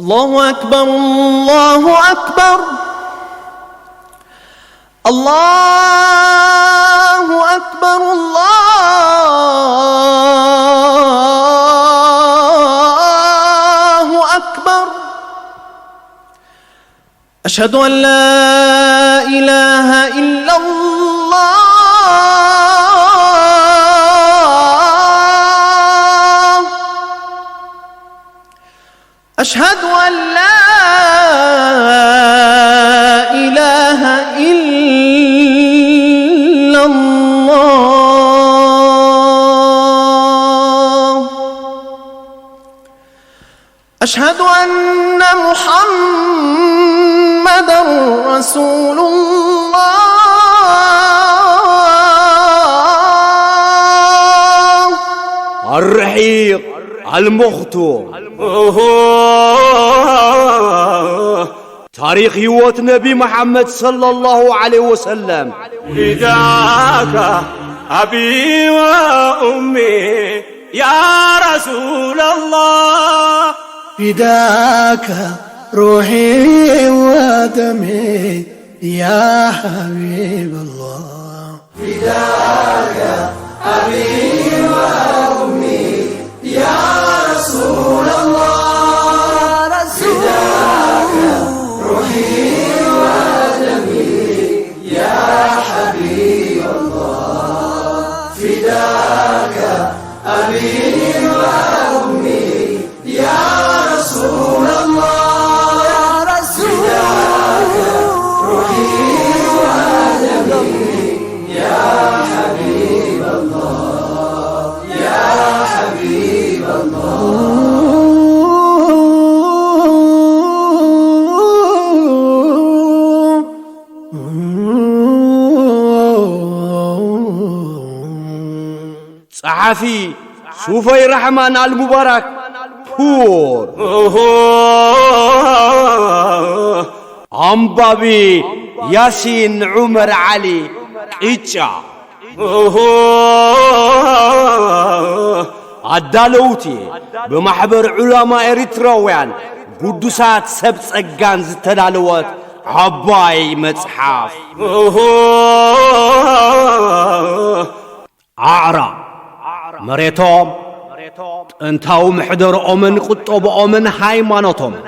الله أكبر، الله أكبر، الله أكبر، الله أكبر. أشهد أن لا إله إلا الله. أشهد أن لا إله إلا الله. أشهد أن محمدا رسول الله. الرحيق المختوم. ታሪኽ ህይወት ነቢ መሓመድ ሰለላሁ ዐለይሂ ወሰለም። فداك أبي وأمي يا رسول الله. فداك روحي ودمي يا حبيب الله. فداك أبي وأمي يا رسول الله. فداك روحي ودمي يا حبيب الله. فداك أبي وأمي يا رسول الله. يا رسول الله. روحي ودمي يا حبيب الله، يا حبيب الله. ጸሓፊ ሱፈይ ራሕማን ኣልሙባራክ ፑር። ኣንባቢ ያሲን ዑመር ዓሊ ቅጫ። ኣዳለውቲ ብማሕበር ዑላማ ኤሪትራውያን ግዱሳት ሰብ ጸጋን ዝተዳለወት ዓባይ መጽሓፍ። ኣዕራብ፣ መሬቶም፣ ጥንታዊ ምሕደርኦምን ቁጠብኦምን ሃይማኖቶምን።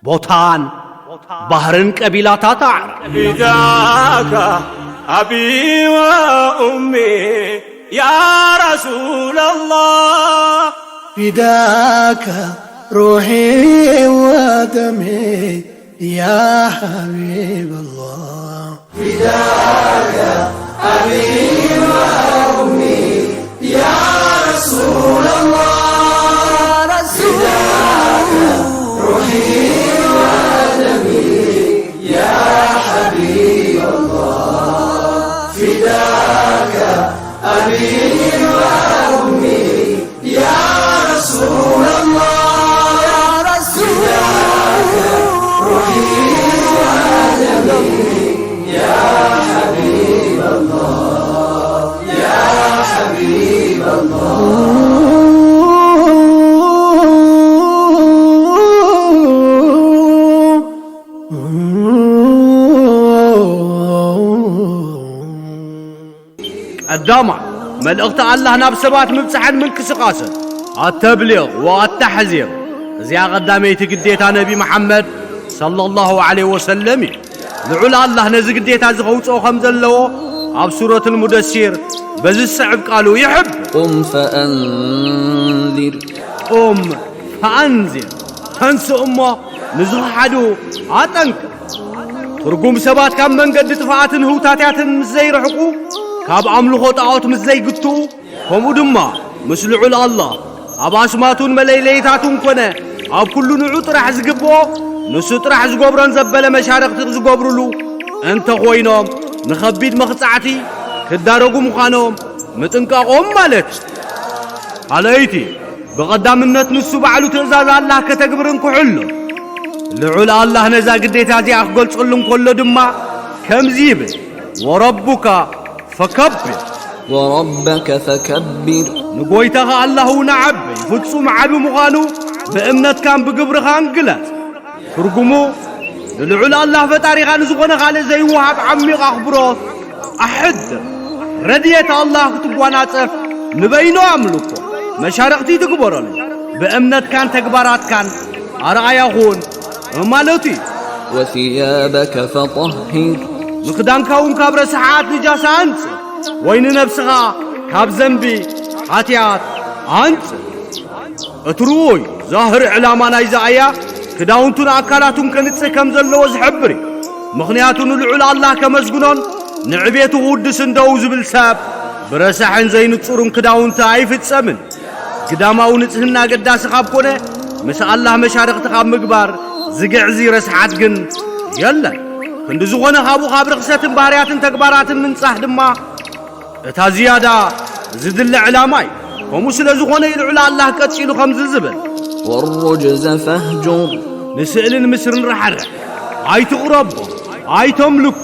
ቦታን ባህርን ቀቢላታት ኣዕራብ። فداك أبي وأمي يا رسول الله. فداك روحي ودمي يا حبيب الله. فداك أبي وأمي يا رسول الله. يا رسول الله. روحي ودمي يا حبيب الله. فداك أبي وأمي يا رسول الله. يا رسول الله. روحي ودمي يا حبيب الله، يا حبيب الله. ቀዳማይ፣ መልእኽቲ ኣላህ ናብ ሰባት ምብጻሕን ምንቅስቓስን፣ ኣተብሊቕ ወኣተሕዚር። እዚኣ ቀዳመይቲ ግዴታ ነቢ መሓመድ ሰለላሁ ዐለይሂ ወሰለም እዩ። ልዑል ኣላህ ነዚ ግዴታ እዚ ኸውጽኦ ከም ዘለዎ ኣብ ሱረት ልሙደሲር በዚ ዝስዕብ ቃሉ ይሕብር። قم فأنذر. ቁም ፈኣንዚር፣ ተንስእ እሞ ንዝኸሓዱ ኣጠንቅቕ። ትርጉም፣ ሰባት ካብ መንገዲ ጥፍኣትን ህውታትያትን ምስ ዘይርሕቁ፣ ካብ ኣምልኾ ጣዖት ምስ ዘይግትኡ፣ ከምኡ ድማ ምስ ልዑል ኣላህ ኣብ ኣስማቱን መለለይታቱን ኮነ ኣብ ኩሉ ንዑ ጥራሕ ዝግብኦ፣ ንሱ ጥራሕ ዝገብሮን ዘበለ መሻርኽቲ ዝገብሩሉ እንተኾይኖም፣ ንኸቢድ መኽጻዕቲ ክዳረጉ ምዃኖም ምጥንቃቖም ማለት እዩ። ካልኣይቲ፣ ብቐዳምነት ንሱ ባዕሉ ትእዛዝ ኣላህ ከተግብርን ክሕሎ። ልዑል ኣላህ ነዛ ግዴታ እዚኣ ክገልጸሉ እንከሎ ድማ ከምዚ ይብል፣ ወረቡካ ፈከብር። وربك فكبر ንጎይታኻ ኣላህ እውን ዓቢ፣ ፍጹም ዓቢ ምዃኑ ብእምነትካን ብግብርኻን ግለጽ። ትርጉሙ፣ ንልዑል ኣላህ ፈጣሪኻ ንዝኾነ ካልእ ዘይወሃብ ዓሚቕ ኣኽብሮት ኣሕድር። ረድኤት ኣላህ ክትጓናጸፍ ንበይኑ ኣምልኮ መሻርኽቲ ትግበረሉ። ብእምነትካን ተግባራትካን ኣርኣያ ኹን ማለቱ እዩ። وثيابك فطهر ንኽዳንካ እውን ካብ ረስሓት ንጃሳ ኣንጽህ፣ ወይ ንነብስኻ ካብ ዘንቢ ሓጢኣት ኣንጽህ። እቲ ርኡይ ዛህር ዕላማ ናይዛ ኣያ ክዳውንቱን ኣካላቱን ከንጽህ ከም ዘለዎ ዝሕብር እዩ። ምኽንያቱ ንልዑል ኣላህ ከመስግኖን ንዕቤቱ ክውድስን ደው ዝብል ሰብ ብረሳሕን ዘይንጹርን ክዳውንቲ ኣይፍጸምን። ግዳማዊ ንጽህና ኣገዳሲ ካብ ኮነ፣ ምስ ኣላህ መሻርኽቲ ካብ ምግባር ዝግዕዚ ረስሓት ግን የለን። ክንዲ ዝኾነ ካብኡ ካብ ርኽሰትን ባህርያትን ተግባራትን ምንጻህ ድማ እታ ዝያዳ ዝድለ ዕላማ እዩ። ከምኡ ስለ ዝኾነ እዩ ልዑል ኣላህ ቀጺሉ ከምዚ ዝብል፣ والرجز فاهجر ንስእልን ምስርን ርሓርሕ፣ ኣይትቕረቦ፣ ኣይተምልኮ።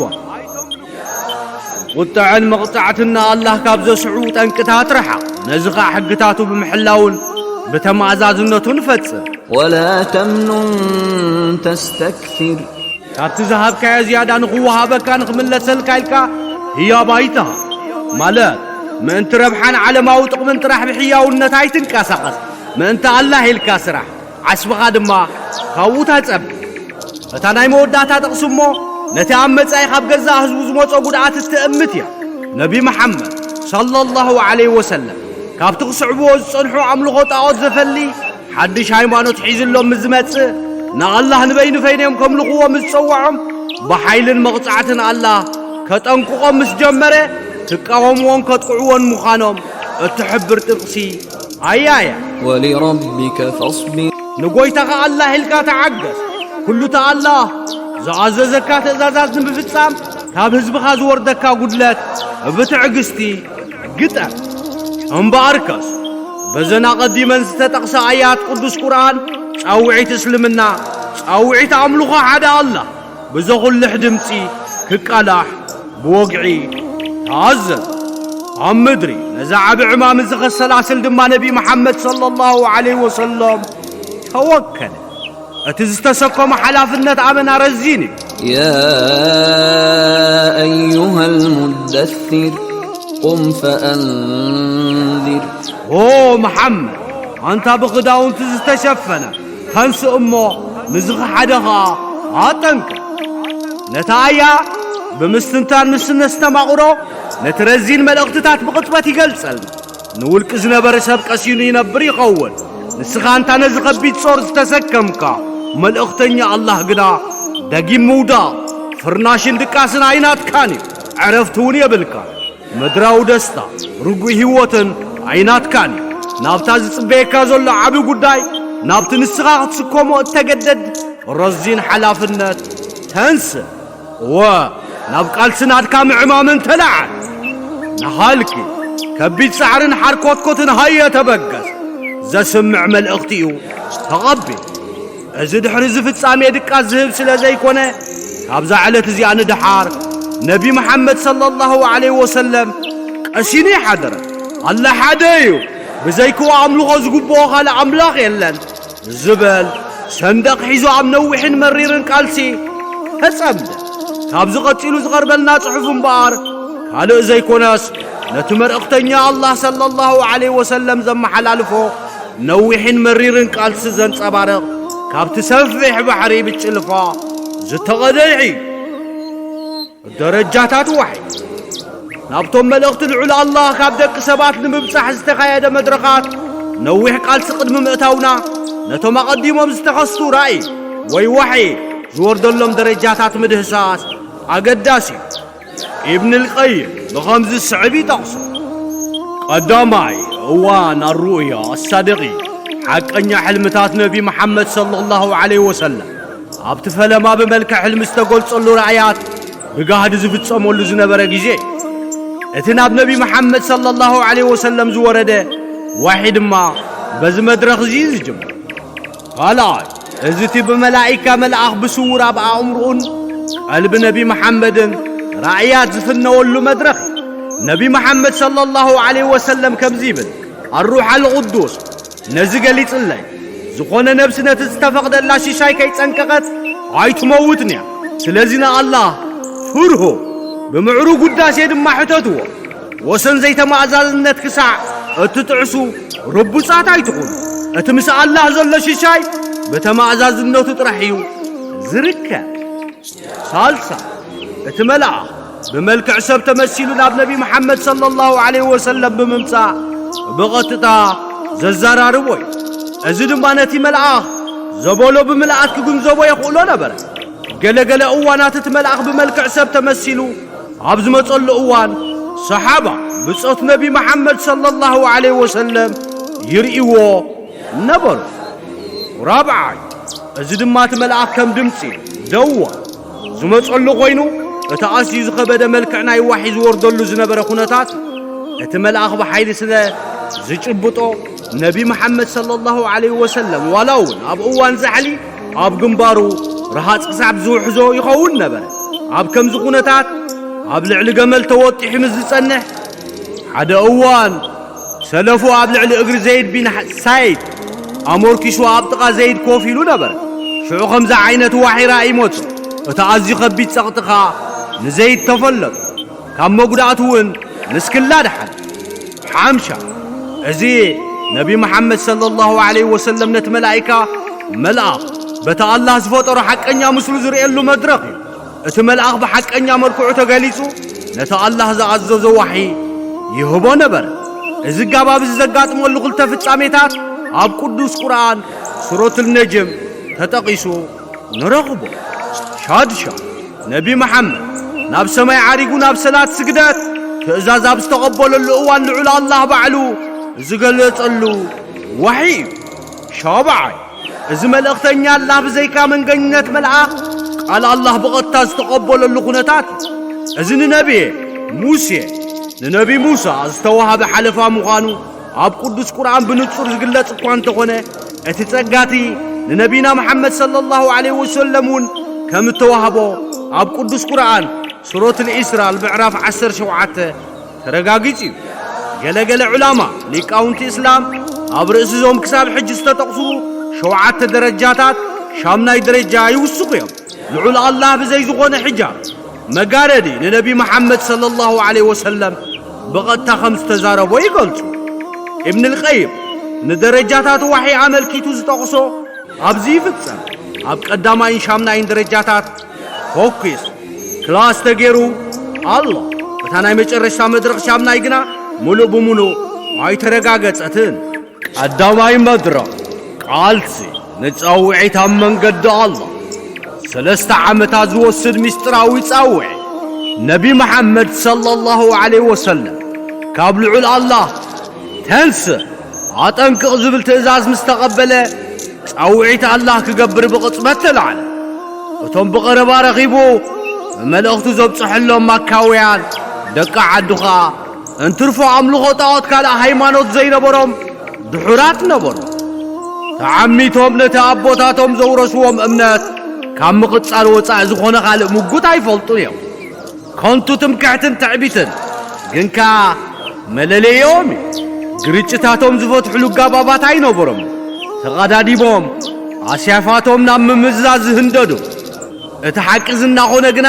ቁጥዐን መቕጻዕትን ንኣላህ ካብ ዘስዕቡ ጠንቅታት ርሓቕ። ነዚ ኸኣ ሕግታቱ ብምሕላውን ብተማእዛዝነቱን ፈጽም። ولا تمنن تستكثر ካብቲ ዝሃብካዮ ዝያዳ ንኽወሃበካ ንኽምለሰልካ ኢልካ ህያብ ኣይትሃብ። ማለት ምእንቲ ረብሓን ዓለማዊ ጥቕምን ጥራሕ ብሕያውነት ኣይትንቀሳቐስ። ምእንቲ ኣላህ ኢልካ ስራሕ። ዓስብኻ ድማ ካብኡ ተጸበ። እታ ናይ መወዳእታ ጥቕሲ እሞ ነቲ ኣብ መጻኢ ካብ ገዛእ ህዝቡ ዝመጾ ጉድኣት እትእምት እያ። ነቢ መሓመድ ሰለላሁ ዐለይሂ ወሰለም ካብቲ ክስዕብዎ ዝጸንሑ ኣምልኾ ጣዖት ዘፈሊ ሓድሽ ሃይማኖት ሒዝሎም ምስ ዝመጽእ፣ ንኣላህ ንበይኑ ፈይነዮም ከምልኽዎ ምስ ዝጸውዖም፣ ብሓይልን መቕጻዕትን ኣላህ ከጠንቅቖም ምስ ጀመረ፣ ክቃወምዎን ከጥቅዕዎን ምዃኖም እትሕብር ጥቕሲ ኣያ እያ። ولربك فاصبر ንጎይታኻ ኣላህ ኢልካ ተዓገስ። ኩሉ እቲ ኣላህ ዝኣዘዘካ ትእዛዛት ንምፍጻም ካብ ህዝብኻ ዝወርደካ ጉድለት ብትዕግስቲ ግጠም። እምበኣርከስ በዘን ኣቐዲመን ዝተጠቕሳ ኣያት ቅዱስ ቁርኣን ጻውዒት እስልምና፣ ጻውዒት ኣምልኾ ሓደ ኣላህ ብዘኹልሕ ድምጺ ክቃላሕ ብወግዒ ተኣዘዘ። ኣብ ምድሪ ነዚ ዓቢ ዕማም እዚ ከሰላስል ድማ ነቢ መሓመድ ሰለላሁ ዐለይሂ ወሰለም ተወከለ። እቲ ዝተሰከሞ ሓላፍነት ኣመና ረዚን እዩ። يا أيها المدثر قم فأنذر ኦ መሓመድ፣ ኣንታ ብኽዳውንቲ ዝተሸፈነ፣ ተንስእ እሞ ንዝኸሓደ ኸኣ ኣጠንቅቕ። ነታ ኣያ ብምስትንታን ምስ ነስተማቕሮ፣ ነቲ ረዚን መልእኽትታት ብቕጽበት ይገልጸልና። ንውልቂ ዝነበረ ሰብ ቀሲኑ ይነብር ይኸውን። ንስኻ ኣንታ ነዚ ኸቢድ ጾር ዝተሰከምካ፣ መልእኽተኛ ኣላህ ግና ደጊም ምውዳቕ፣ ፍርናሽን ድቃስን ኣይናትካን እዩ። ዕረፍቲ እውን የብልካን። ምድራዊ ደስታ፣ ርጉእ ህይወትን ኣይናትካን እዩ። ናብታ ዝጽበየካ ዘሎ ዓቢ ጉዳይ፣ ናብቲ ንስኻ ክትስከሞ እተገደድ ረዚን ሓላፍነት ተንስእ። እወ፣ ናብ ቃልሲ ናትካ ምዕማምን ተለዓል። ንሃልኪ ከቢድ ጻዕርን ሓርኮትኮትን ሃየ ተበገስ። ዘስምዕ መልእኽቲ እዩ። ተቐቢል። እዚ ድሕሪ እዚ ፍጻሜ ድቃስ ዝህብ ስለ ዘይኮነ፣ ካብዛ ዕለት እዚኣ ንደሓር ነቢ መሓመድ ሰለላሁ ዐለይሂ ወሰለም ቀሲኑ ይሓደረ። ኣላህ ሓደ እዩ፣ ብዘይክኡ ኣምልኾ ዝግብኦ ካልእ ኣምላኽ የለን ዝብል ሰንደቕ ሒዙ ኣብ ነዊሕን መሪርን ቃልሲ ተጸምደ። ካብዚ ቀጺሉ ዝቐርበልና ጽሑፍ እምበኣር ካልእ ዘይኮነስ ነቲ መልእኽተኛ ኣላህ ሰለላሁ ዐለይሂ ወሰለም ዘመሓላልፎ ነዊሕን መሪርን ቃልሲ ዘንጸባርቕ፣ ካብቲ ሰፊሕ ባሕሪ ብጭልፋ ዝተቐድሐ እዩ። ደረጃታት ዋሕይ። ናብቶም መልእኽቲ ልዑል ኣላህ ካብ ደቂ ሰባት ንምብጻሕ ዝተኻየደ መድረኻት ነዊሕ ቃልሲ ቅድሚ ምእታውና፣ ነቶም ኣቐዲሞም ዝተኸስቱ ራእይ ወይ ዋሕይ ዝወርደሎም ደረጃታት ምድህሳስ ኣገዳሲ እዩ። ኢብን ልቀይም ብኸምዚ ዝስዕብ ይጠቕሶ። ቀዳማይ፣ እዋን ኣሩእያ ኣሳደቂ፣ ሓቀኛ ሕልምታት ነቢ መሓመድ ሰለላሁ ዐለይሂ ወሰለም ኣብቲ ፈለማ ብመልክዕ ሕልሚ ዝተገልጸሉ ራእያት ብጋህዲ ዝፍጸመሉ ዝነበረ ግዜ እዩ። እቲ ናብ ነቢ መሓመድ ሰለላሁ ዐለይሂ ወሰለም ዝወረደ ዋሒ ድማ በዚ መድረኽ እዚ እዩ ዝጅምር። ካልኣይ፣ እዚ እቲ ብመላኢካ መልኣኽ ብስውር ኣብ ኣእምርኡን ቀልቢ ነቢ መሓመድን ራእያት ዝፍነወሉ መድረኽ እዩ። ነቢ መሓመድ ሰለላሁ ዐለይሂ ወሰለም ከምዚ ይብል፣ ኣሩሕ ኣልቕዱስ ነዚ ገሊጽለይ፣ ዝኾነ ነብሲ ነቲ ዝተፈቕደላ ሽሻይ ከይጸንቀቐት ኣይትመውትን እያ። ስለዚ ንኣላህ ፍርሁ፣ ብምዕሩግ ውዳሴ ድማ ሕተትዎ። ወሰን ዘይተማእዛዝነት ክሳዕ እትጥዕሱ ርቡጻት ኣይትኹኑ። እቲ ምስ ኣላህ ዘሎ ሽሻይ ብተማእዛዝነቱ ጥራሕ እዩ ዝርከብ። ሳልሳ፣ እቲ መልኣኽ ብመልክዕ ሰብ ተመሲሉ ናብ ነቢ መሓመድ ሰለላሁ ዐለይሂ ወሰለም ብምምጻእ ብቐጥታ ዘዘራርቦ እዩ። እዚ ድማ ነቲ መልኣኽ ዘበሎ ብምልኣት ክግንዘቦ የኽእሎ ነበረ። ገለገለ እዋናት እቲ መልኣኽ ብመልክዕ ሰብ ተመሲሉ ኣብ ዝመጸሉ እዋን፣ ሰሓባ ብጾት ነቢ መሓመድ ሰለላሁ ዐለይሂ ወሰለም ይርእይዎ ነበሩ። ራብዓይ፣ እዚ ድማ እቲ መልኣኽ ከም ድምጺ ደወል ዝመጸሉ ኮይኑ፣ እቲ ኣዝዩ ዝኸበደ መልክዕ ናይ ዋሒ ዝወርደሉ ዝነበረ ኩነታት፣ እቲ መልኣኽ ብሓይሊ ስለ ዝጭብጦ፣ ነቢ መሓመድ ሰለላሁ ዐለይሂ ወሰለም ዋላ እውን ኣብ እዋን ዛሕሊ ኣብ ግንባሩ ረሃጽ ክሳብ ዝውሕዞ ይኸውን ነበረ። ኣብ ከምዚ ኩነታት ኣብ ልዕሊ ገመል ተወጢሑ ምስ ዝጸንሕ፣ ሓደ እዋን ሰለፉ ኣብ ልዕሊ እግሪ ዘይድ ቢን ሳይድ ኣሞርኪሱ ኣብ ጥቓ ዘይድ ኮፍ ኢሉ ነበረ። ሽዑ ከምዚ ዓይነት ዋሒ ራእይ መጹ። እቲ ኣዝዩ ከቢድ ጸቕጢ ኸኣ ንዘይድ ተፈለጦ። ካብ መጉዳእቱ እውን ንስክላ ደሓነ። ሓምሻ፣ እዚ ነቢ መሓመድ ሰለላሁ ዐለይሂ ወሰለም ነቲ መላኢካ መልኣኽ በቲ ኣላህ ዝፈጠሮ ሓቀኛ ምስሉ ዝርእየሉ መድረኽ እዩ። እቲ መልኣኽ ብሓቀኛ መልክዑ ተገሊጹ ነቲ ኣላህ ዝኣዘዞ ዋሒ ይህቦ ነበረ። እዚ ኣገባብ እዚ ዘጋጥመሉ ክልተ ፍጻሜታት ኣብ ቅዱስ ቁርኣን ሱረቱል ነጅም ተጠቒሱ ንረኽቦ። ሻድሻ፣ ነቢ መሓመድ ናብ ሰማይ ዓሪጉ ናብ ሰላት ስግደት ትእዛዝ ኣብ ዝተቐበለሉ እዋን ልዑል ኣላህ ባዕሉ ዝገለጸሉ ዋሒ እዩ። ሻብዓይ፣ እዚ መልእኽተኛ ኣላህ ብዘይካ መንገኝነት መልኣኽ ቃል ኣላህ ብቐጥታ ዝተቐበለሉ ኩነታት እዩ። እዚ ንነብየ ሙሴ፣ ንነቢ ሙሳ ዝተዋህበ ሓለፋ ምዃኑ ኣብ ቅዱስ ቁርኣን ብንጹር ዝግለጽ እኳ እንተኾነ፣ እቲ ጸጋ እቲ ንነቢና መሓመድ ሰለላሁ ዐለይሂ ወሰለም እውን ከም እተዋህቦ ኣብ ቅዱስ ቁርኣን ሱረቱል ኢስራ ምዕራፍ ዓሰርተ ሸውዓተ ተረጋጊጹ እዩ። ገለገለ ዑላማ ሊቃውንቲ እስላም ኣብ ርእሲ እዞም ክሳብ ሕጂ ዝተጠቕሱ ሸውዓተ ደረጃታት ሻምናይ ደረጃ ይውስኹ እዮም። ልዑል ኣላህ ብዘይ ዝኾነ ሕጃብ መጋረዲ ንነቢ መሓመድ ሰለላሁ ዐለይሂ ወሰለም ብቐጥታ ከም ዝተዛረቦ ይገልጹ። ኢብን ልቀይም ንደረጃታት ዋሒ ኣመልኪቱ ዝጠቕሶ ኣብዚ ይፍጸም። ኣብ ቀዳማይን ሻምናይን ደረጃታት ፎኪስ ክላስ ተገይሩ ኣሎ። እታ ናይ መጨረሽታ መድረኽ ሻምናይ ግና ምሉእ ብምሉእ ኣይተረጋገጸትን። ቀዳማይ መድረኽ ቃልሲ ንጻውዒት ኣብ መንገዲ ኣላህ ሰለስተ ዓመታት ዝወስድ ምስጢራዊ ጻውዒት። ነቢ መሓመድ ሰለላሁ ዐለይሂ ወሰለም ካብ ልዑል ኣላህ ተንስእ፣ ኣጠንቅቕ ዝብል ትእዛዝ ምስ ተቐበለ፣ ጻውዒት ኣላህ ክገብር ብቕጽበት ተላዕለ። እቶም ብቐረባ ረኺቡ ብመልእኽቱ ዘብጽሐሎም ማካውያን ደቂ ዓዱ ኸኣ እንትርፎ ኣምልኾ ጣዖት ካልእ ሃይማኖት ዘይነበሮም ድሑራት ነበሩ። ተዓሚቶም ነቲ ኣቦታቶም ዘውረስዎም እምነት ካብ ምቕጻል ወጻኢ ዝኾነ ካልእ ምጉት ኣይፈልጡን እዮም። ከንቱ ትምክሕትን ትዕቢትን ግን ከኣ መለለይኦም እዩ። ግርጭታቶም ዝፈትሕሉ ኣጋባባት ኣይነበሮም። ተቐዳዲሞም ኣስያፋቶም ናብ ምምዝዛዝ ዝህንደዱ። እቲ ሓቂ ዝናኾነ ግና፣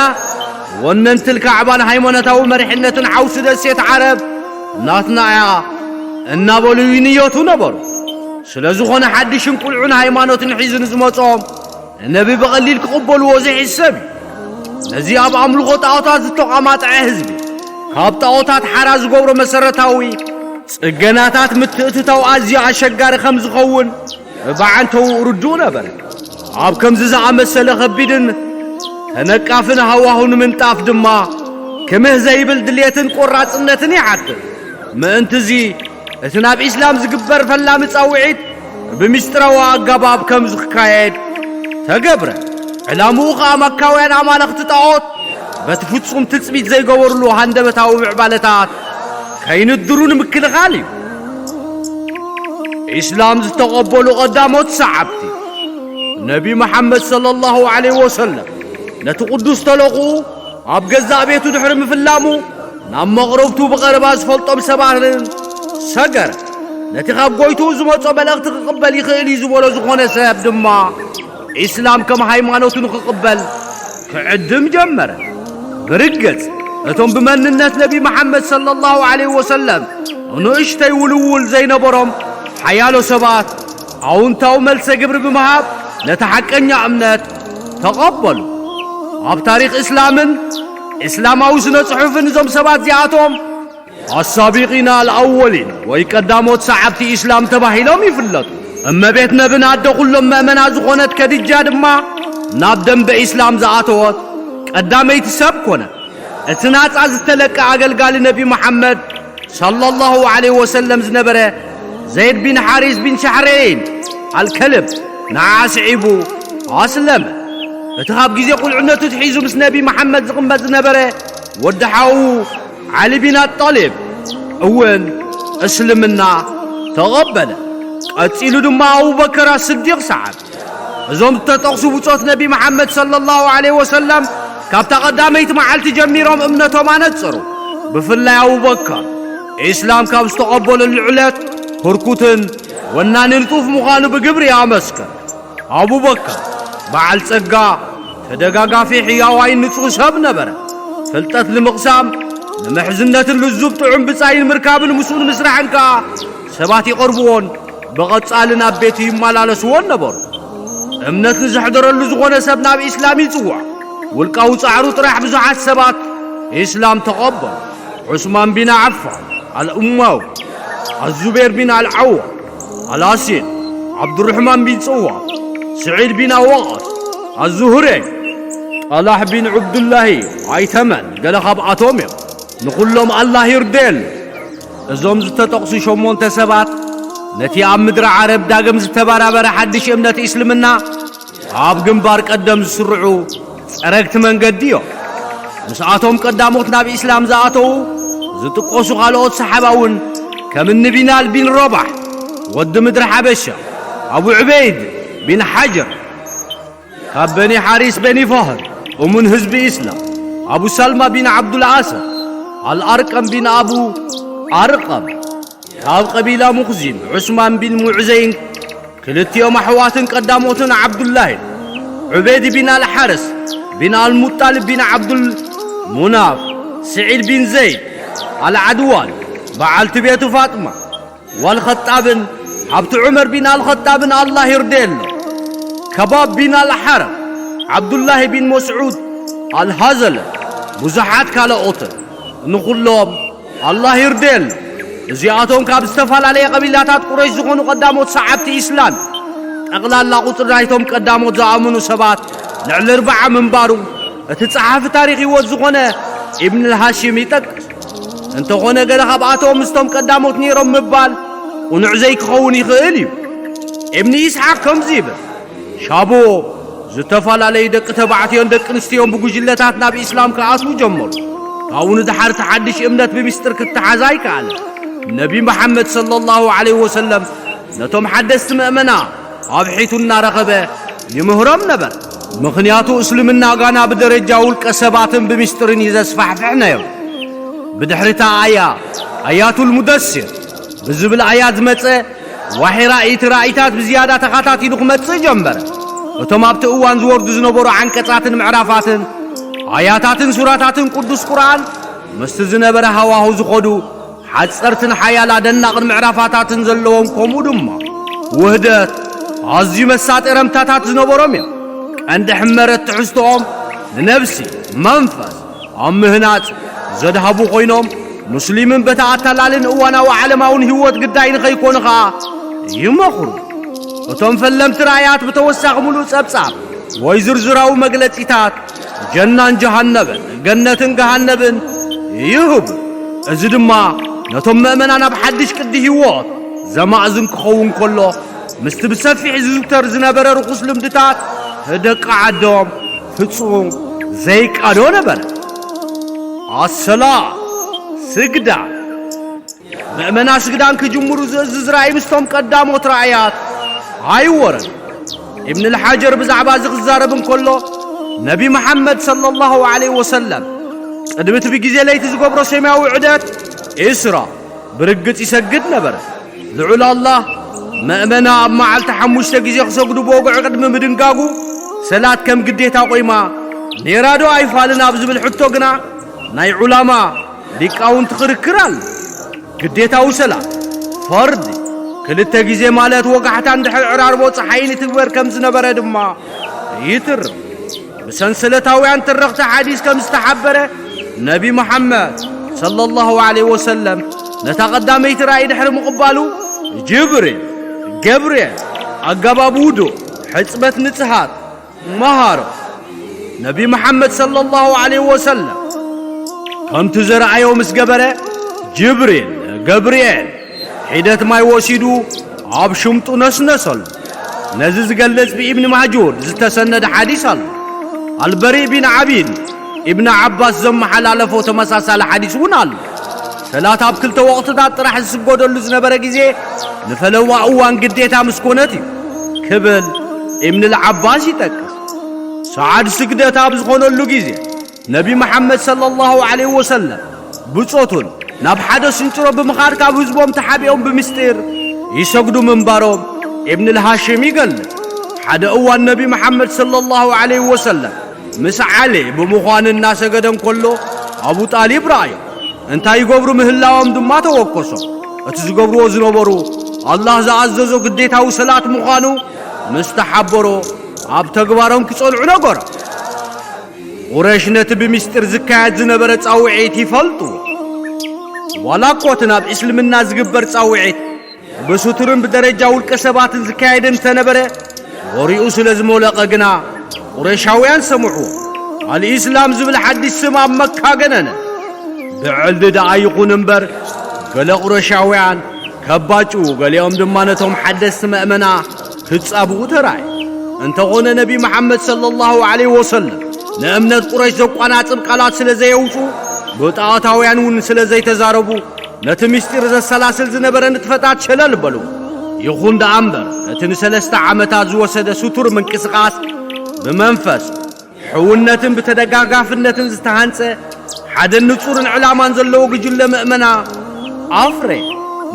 ወነንቲ ልካዕባን ሃይማኖታዊ መሪሕነትን ሓውሲ ደሴት ዓረብ ናትና እያ እናበሉ ይንየቱ ነበሩ። ስለ ዝኾነ ሓድሽን ቁልዑን ሃይማኖትን ሒዙ ንዝመጾም ነቢ ብቐሊል ክቕበልዎ ዘይሕሰብ እዩ። ነዚ ኣብ ኣምልኾ ጣዖታት ዝተቋማጠዐ ህዝቢ፣ ካብ ጣዖታት ሓራ ዝገብሮ መሰረታዊ ጽገናታት ምትእትታው ኣዝዩ ኣሸጋሪ ከም ዝኸውን ብዓንተው ርዱእ ነበረ። ኣብ ከምዚ ዝኣመሰለ ከቢድን ተነቃፍን ሃዋሁ ንምንጣፍ ድማ ክምህ ዘይብል ድሌትን ቆራጽነትን ይሓትት። ምእንትዚ እቲ ናብ ኢስላም ዝግበር ፈላሚ ጻውዒት ብሚስጥራዊ ኣገባብ ከም ዝካየድ ተገብረ። ዕላምኡ ኸኣ መካውያን ኣማለኽቲ ጣዖት በቲ ፍጹም ትጽቢት ዘይገበርሉ ሃንደበታዊ ምዕባለታት ከይንድሩ ንምክልኻል እዩ። ኢስላም ዝተቐበሉ ቐዳሞት ሰዓብቲ ነቢ መሓመድ ሰለላሁ ዐለይሂ ወሰለም ነቲ ቅዱስ ተለኹ ኣብ ገዛእ ቤቱ ድሕሪ ምፍላሙ ናብ መቕረብቱ ብቐረባ ዝፈልጦም ሰባትን ሰገረ። ነቲ ካብ ጎይትኡ ዝመጾ መልእኽቲ ክቕበል ይኽእል እዩ ዝበሎ ዝኾነ ሰብ ድማ ኢስላም ከም ሃይማኖቱ ንኽቕበል ክዕድም ጀመረ። ብርግጽ እቶም ብመንነት ነቢ መሓመድ ሰለላሁ ዐለይሂ ወሰለም ንእሽተይ ውልውል ዘይነበሮም ሓያሎ ሰባት ኣውንታዊ መልሰ ግብሪ ብምሃብ ነቲ ሓቀኛ እምነት ተቐበሉ። ኣብ ታሪኽ እስላምን እስላማዊ ስነ ጽሑፍን እዞም ሰባት እዚኣቶም ኣሳቢቂና ኣልኣወሊን ወይ ቀዳሞት ሰዓብቲ ኢስላም ተባሂሎም ይፍለጡ። እመቤት ነብን ኣደ ኩሎም መእመና ዝኾነት ከድጃ ድማ ናብ ደንበ ኢስላም ዝኣተወት ቀዳመይቲ ሰብ ኮነት። እቲ ናጻ ዝተለቀ ኣገልጋሊ ነቢ መሓመድ ሰለላሁ ዐለይሂ ወሰለም ዝነበረ ዘይድ ቢን ሓሪስ ቢን ሻሕረይን ኣልከልብ ንዓ ስዒቡ ኣስለመ። እቲ ካብ ግዜ ቁልዕነቱ ትሒዙ ምስ ነቢ መሓመድ ዝቕመጥ ዝነበረ ወዲ ሓዉ ዓሊ ቢን ኣጣሊብ እውን እስልምና ተቐበለ። ቀጺሉ ድማ ኣቡበከር ኣስዲቕ ሰዓብ። እዞም ዝተጠቕሱ ብጾት ነቢ መሓመድ ሰለላሁ ዐለይሂ ወሰለም ካብታ ቀዳመይቲ መዓልቲ ጀሚሮም እምነቶም ኣነጸሩ። ብፍላይ ኣቡበከር ኢስላም ካብ ዝተቐበለሉ ዕለት ህርኩትን ወናኒ ንጡፍ ምዃኑ ብግብሪ ኣመስከረ። ኣቡበከር በዓል ጸጋ፣ ተደጋጋፊ፣ ሕያዋይ፣ ንጹህ ሰብ ነበረ። ፍልጠት ንምቕሳም፣ ንምሕዝነትን ልዙብ ጥዑም ብጻይን ምርካብን ምስኡ ንምስራሕን ከኣ ሰባት ይቐርብዎን ብቐጻሊ ናብ ቤቱ ይመላለስዎን ነበሩ። እምነት ንዘሕደረሉ ዝኾነ ሰብ ናብ ኢስላም ይጽዋዕ። ውልቃዊ ጻዕሩ ጥራሕ ብዙሓት ሰባት ኢስላም ተቐበሉ። ዑስማን ቢን ዓፋን ኣልኡማዊ፣ ኣዙቤር ቢን ኣልዓዋ፣ ኣልኣሲል፣ ዓብዱርሕማን ቢን ጽዋ፣ ስዒድ ቢን ኣወቐስ፣ ኣዙሁሬ፣ ጠላሕ ቢን ዑብዱላሂ ኣይተመን ገለ ካብኣቶም እዮም። ንኹሎም ኣላህ ይርደየሉ። እዞም ዝተጠቕሱ ሸሞንተ ሰባት ነቲ ኣብ ምድሪ ዓረብ ዳግም ዝተበራበረ ሓድሽ እምነት እስልምና ኣብ ግንባር ቀደም ዝስርዑ ጸረግቲ መንገዲ እዮም። ምስኣቶም ቀዳሞት ናብ ኢስላም ዝኣተዉ ዝጥቀሱ ካልኦት ሰሓባ እውን ከም እኒ ቢላል ቢን ረባሕ ወዲ ምድሪ ሓበሻ፣ ኣቡ ዑበይድ ቢን ሓጀር ካብ በኒ ሓሪስ በኒ ፈህር እሙን ህዝቢ ኢስላም፣ ኣቡ ሳልማ ቢን ዓብዱል ኣሰድ፣ ኣልኣርቀም ቢን ኣቡ ኣርቀም ካብ ቀቢላ ሙኽዚም፣ ዑስማን ቢን ሙዕዘይን ክልቲኦም ኣሕዋትን ቀዳሞትን ዓብዱላሂ፣ ዑበይድ ቢን ኣልሓርስ ቢን ኣልሙጣልብ ቢን ዓብዱል ሙናፍ፣ ስዒድ ቢን ዘይድ ኣልዓድዋን በዓልቲ ቤቱ ፋጥማ ዋልኸጣብን ሃብቲ ዑመር ቢን ኣልኸጣብን ኣላህ ይርደየሎም፣ ከባብ ቢን ኣልሓረብ፣ ዓብዱላሂ ቢን መስዑድ ኣልሃዘለ፣ ብዙሓት ካልኦትን ንኹሎም ኣላህ ይርደየሎም። እዚኣቶም ካብ ዝተፈላለየ ቀቢላታት ቁረይሽ ዝኾኑ ቀዳሞት ሰዓብቲ ኢስላም። ጠቕላላ ቁጽሪ ናይቶም ቀዳሞት ዝኣመኑ ሰባት ልዕሊ ኣርብዓ ምንባሩ እቲ ጸሓፊ ታሪኽ ህይወት ዝኾነ ኢብን ሃሽም ይጠቅስ። እንተኾነ ገለ ካብኣቶም ምስቶም ቀዳሞት ነይሮም ምባል ቅኑዕ ዘይክኸውን ይኽእል እዩ። ኢብን ኢስሓቅ ከምዚ ይብል፣ ሻቦ ዝተፈላለዩ ደቂ ተባዕትዮን ደቂ ኣንስትዮን ብጉጅለታት ናብ ኢስላም ክኣትዉ ጀመሩ። ካብኡ ንድሓር እቲ ሓድሽ እምነት ብሚስጥር ክተሓዝ ኣይከኣለን። ነቢ መሓመድ ሰለላሁ ዐለይሂ ወሰለም ነቶም ሓደስቲ ምእመና ኣብ ሒቱ እናረኸበ ይምህሮም ነበር። ምኽንያቱ እስልምና ጋና ብደረጃ ውልቀ ሰባትን ብሚስጥርን እዩ ዘስፋሕፍሕ ነይሩ። ብድሕሪ እታ ኣያ ኣያቱል ሙደሲር ብዝብል ኣያ ዝመጸ ዋሒ ራእይቲ ራእይታት ብዝያዳ ተኻታቲሉ ክመጽእ ጀመረ። እቶም ኣብቲ እዋን ዝወርዱ ዝነበሩ ዓንቀጻትን ምዕራፋትን ኣያታትን ሱራታትን ቅዱስ ቁርኣን ምስቲ ዝነበረ ሃዋሁ ዝኸዱ ሓጸርትን ሓያላ ደናቕን ምዕራፋታትን ዘለዎም፣ ከምኡ ድማ ውህደት ኣዝዩ መሳጢ ረምታታት ዝነበሮም እዮም። ቀንዲ ሕመረት ትሕዝቶኦም ንነብሲ፣ መንፈስ፣ ኣብ ምህናጽ ዘድሃቡ ኮይኖም፣ ሙስሊምን በቲ ኣታላልን እዋናዊ ዓለማውን ህይወት ግዳይ ንኸይኮኑ ኸኣ ይመኽሩ። እቶም ፈለምቲ ራእያት ብተወሳኺ ምሉእ ጸብጻብ ወይ ዝርዝራዊ መግለጺታት ጀናን ጀሃነብን ገነትን ገሃነብን ይህቡ። እዚ ድማ ነቶም ምእመናን ኣብ ሓድሽ ቅዲ ህይወት ዘማእዝን ክኸውን ከሎ፣ ምስቲ ብሰፊሕ ዝዝውተር ዝነበረ ርኹስ ልምድታት ደቂ ዓዶም ፍጹም ዘይቃዶ ነበረ። ኣሰላ ስግዳን ምእመና ስግዳን ክጅምሩ ዝእዝዝ ራእይ ምስቶም ቀዳሞት ራእያት ኣይወረን። ኢብን ልሓጀር ብዛዕባ እዚ ክዛረብ እንከሎ፣ ነቢ መሓመድ ሰለላሁ ዐለይሂ ወሰለም ቅድሚ እቲ ብግዜ ለይቲ ዝገብሮ ሰማያዊ ዑደት፣ ኢስራ፣ ብርግጽ ይሰግድ ነበረ። ልዑል ኣላህ፣ መእመና ኣብ መዓልቲ ሓሙሽተ ግዜ ክሰግዱ ብወግዒ ቅድሚ ምድንጋጉ፣ ሰላት ከም ግዴታ ቆይማ ኔራ ዶ ኣይፋልን ኣብ ዝብል ሕቶ ግና፣ ናይ ዑላማ ሊቃውንቲ ክርክር ኣሎ። ግዴታዊ ሰላት፣ ፈርዲ፣ ክልተ ግዜ ማለት ወጋሕታን ድሕሪ ዕራርቦ ጸሓይን ይትግበር ከም ዝነበረ ድማ ይትርኽ። ብሰንሰለታውያን ተረኽቲ ሓዲስ ከም ዝተሓበረ፣ ነቢ መሓመድ ሰለላሁ ዐለይሂ ወሰለም ነታ ቀዳመይቲ ራእይ ድሕሪ ምቕባሉ፣ ጅብሪል፣ ገብርኤል፣ ኣገባብ ውዱእ፣ ሕጽበት ንጽሃት፣ መሃሮ። ነቢ መሓመድ ሰለላሁ ዐለይሂ ወሰለም ከምቲ ዘረኣዮ ምስ ገበረ፣ ጅብሪል፣ ገብርኤል፣ ሒደት ማይ ወሲዱ ኣብ ሽምጡ ነስነሰሉ። ነዚ ዝገልጽ ብኢብን ማህጁር ዝተሰነደ ሓዲስ ኣሎ። ኣልበሪእ ቢን ዓቢድ ኢብን ዓባስ ዘመሓላለፎ ተመሳሳሊ ሓዲስ እውን ኣሎ። ሰላት ኣብ ክልተ ወቕትታት ጥራሕ ዝስገደሉ ዝነበረ ግዜ ንፈለዋ እዋን ግዴታ ምስ ኮነት እዩ ክብል ኢብን ልዓባስ ይጠቅስ። ሰዓድ ስግደት ኣብ ዝኾነሉ ግዜ ነቢ መሓመድ ሰለላሁ ዐለይሂ ወሰለም ብጾቱን ናብ ሓደ ስንጭሮ ብምኻድ ካብ ህዝቦም ተሓቢኦም ብምስጢር ይሰግዱ ምንባሮም ኢብን ልሃሽም ይገልጽ። ሓደ እዋን ነቢ መሓመድ ሰለላሁ ዐለይሂ ወሰለም ምስ ዓሊ ብምዃን እናሰገደ እንከሎ ኣቡ ጣሊብ ረኣዮ። እንታይ ይገብሩ ምህላዎም ድማ ተወከሶ። እቲ ዝገብርዎ ዝነበሩ ኣላህ ዝኣዘዞ ግዴታዊ ሰላት ምዃኑ ምስ ተሓበሮ ኣብ ተግባሮም ክጸንዑ ነገሮ። ቁረሽ ነቲ ብምስጢር ዝካየድ ዝነበረ ጻውዒት ይፈልጡ። ዋላ እኮ እቲ ናብ እስልምና ዝግበር ጻውዒት ብስቱርን ብደረጃ ውልቀ ሰባትን ዝካየድ እንተነበረ፣ ወሬኡ ስለ ዝሞለቐ ግና ቁረሻውያን ሰምዑ። ኣልኢስላም ዝብል ሓድሽ ስም ኣብ መካ ገነነ። ብዕልዲ ደኣ ይኹን እምበር፣ ገለ ቁረሻውያን ከባጭዉ፣ ገሊኦም ድማ ነቶም ሓደስቲ መእመና ክጻብኡ ተራእየ። እንተኾነ ነቢ መሓመድ ሰለላሁ ዐለይሂ ወሰለም ንእምነት ቁረሽ ዘቋናጽብ ቃላት ስለ ዘየውጹ፣ ብጣዖታውያን እውን ስለ ዘይተዛረቡ፣ ነቲ ምስጢር ዘሰላስል ዝነበረ ንጥፈታት ሸለል በሉ። ይኹን ደኣ እምበር፣ እቲ ንሰለስተ ዓመታት ዝወሰደ ስቱር ምንቅስቓስ ብመንፈስ ሕውነትን ብተደጋጋፍነትን ዝተሃንጸ ሓደን ንጹርን ዕላማን ዘለዎ ጉጅለ ምእመና ኣፍረ።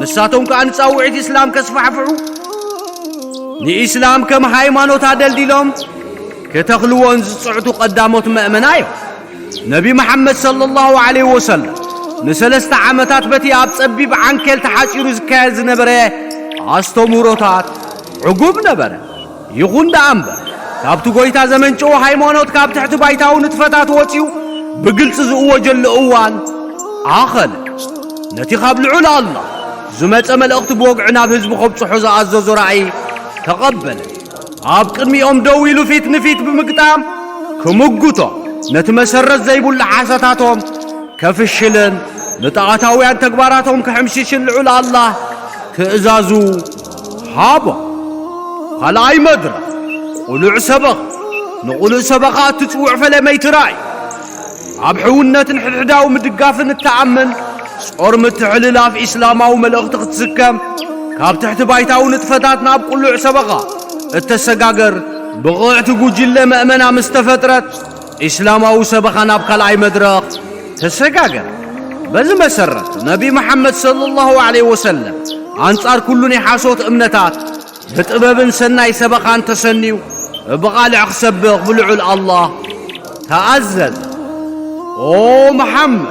ንሳቶም ከኣ ንጻውዒት ኢስላም ከስፋሕፍሑ ንኢስላም ከም ሃይማኖት ኣደልዲሎም ክተኽልዎን ዝጽዕቱ ቀዳሞት ምእመና እዮም። ነቢ መሓመድ ሰለላሁ ዐለይሂ ወሰለም ንሰለስተ ዓመታት በቲ ኣብ ጸቢብ ዓንኬል ተሓጺሩ ዝካየድ ዝነበረ ኣስተምህሮታት ዕጉብ ነበረ። ይኹን ደኣ እምበር፣ ካብቲ ጐይታ ዘመንጨዎ ሃይማኖት ካብ ትሕቲ ባይታዊ ንጥፈታት ወጺኡ ብግልጺ ዝእወጀሉ እዋን ኣኸለ። ነቲ ካብ ልዑል ኣላህ ዝመጸ መልእኽቲ ብወግዒ ናብ ህዝቢ ከብጽሖ ዝኣዘዞ ራእይ ተቐበለ። ኣብ ቅድሚኦም ደው ኢሉ ፊት ንፊት ብምግጣም ክምጉቶ፣ ነቲ መሰረት ዘይብሉ ሓሳታቶም ከፍሽልን ንጣዖታውያን ተግባራቶም ክሕምሽሽን ልዑል ኣላህ ትእዛዙ ሃቦ። ካልኣይ መድረኽ፣ ቁሉዕ ሰበኻ። ንቁሉዕ ሰበኻ እትጽውዕ ፈለመይቲ ራእይ፣ ኣብ ሕውነትን ሕድሕዳዊ ምድጋፍን እትኣምን፣ ጾር ምትሕልላፍ ኢስላማዊ መልእኽቲ ክትስከም፣ ካብ ትሕቲ ባይታዊ ንጥፈታት ናብ ቁሉዕ ሰበኻ እተሰጋገር ብቕዕቲ ጉጅለ መእመና ምስ ተፈጥረት፣ ኢስላማዊ ሰበኻ ናብ ካልኣይ መድረኽ ተሰጋገረ። በዚ መሰረት፣ ነቢ መሓመድ ሰለላሁ ዐለይሂ ወሰለም ኣንጻር ኩሉ ናይ ሓሶት እምነታት ብጥበብን ሰናይ ሰበኻን ተሰንዩ፣ ብቓልዕ ክሰብኽ ብልዑል ኣላህ ተኣዘዘ። ኦ መሓመድ፣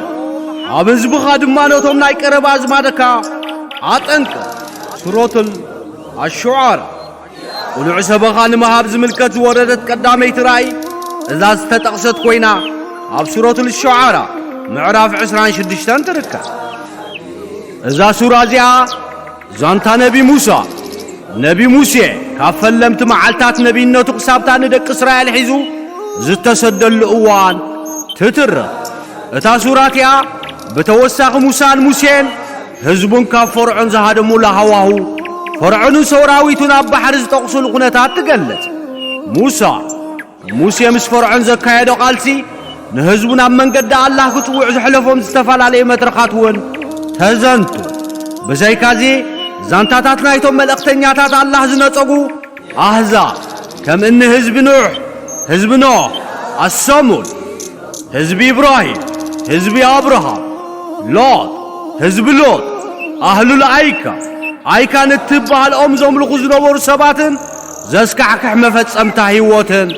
ኣብ ህዝብኻ ድማ ነቶም ናይ ቀረባ ኣዝማደካ ኣጠንቅቕ። ሱረቱል ኣሹዓራ። ቁሉዕ ሰበኻ ንምሃብ ዝምልከት ዝወረደት ቀዳመይቲ ራእይ እዛ ዝተጠቕሰት ኮይና፣ ኣብ ሱረቱል ሹዓራ ምዕራፍ ዕስራን ሽዱሽተን ትርከብ። እዛ ሱራ እዚኣ ዛንታ ነቢ ሙሳ፣ ነቢ ሙሴ ካብ ፈለምቲ መዓልታት ነቢይነቱ ክሳብታ ንደቂ እስራኤል ሒዙ ዝተሰደሉ እዋን ትትርኽ። እታ ሱራ እቲኣ ብተወሳኺ ሙሳን ሙሴን ህዝቡን ካብ ፈርዖን ዝሃደሙሉ ሃዋሁ፣ ፈርዖንን ሰራዊቱን ኣብ ባሕሪ ዝጠቕሱሉ ኩነታት ትገልጽ። ሙሳ፣ ሙሴ ምስ ፈርዖን ዘካየዶ ቃልሲ፣ ንህዝቡ ናብ መንገዲ ኣላህ ክጽውዕ ዘሕለፎም ዝተፈላለዩ መድረኻት እውን ተዘንቱ። ብዘይካዚ፣ ዛንታታት ናይቶም መልእኽተኛታት ኣላህ ዝነጸጉ ኣህዛብ፣ ከም እኒ ህዝቢ ኑሕ፣ ህዝቢ ኖህ፣ ኣሰሙድ፣ ህዝቢ ኢብራሂም፣ ህዝቢ ኣብርሃም፣ ሎጥ፣ ህዝቢ ሎጥ፣ ኣህሉል ኣይካ፣ ኣይካን እትበሃል ኦም ዘምልኹ ዝነበሩ ሰባትን ዘስካሕክሕ መፈጸምታ ህይወትን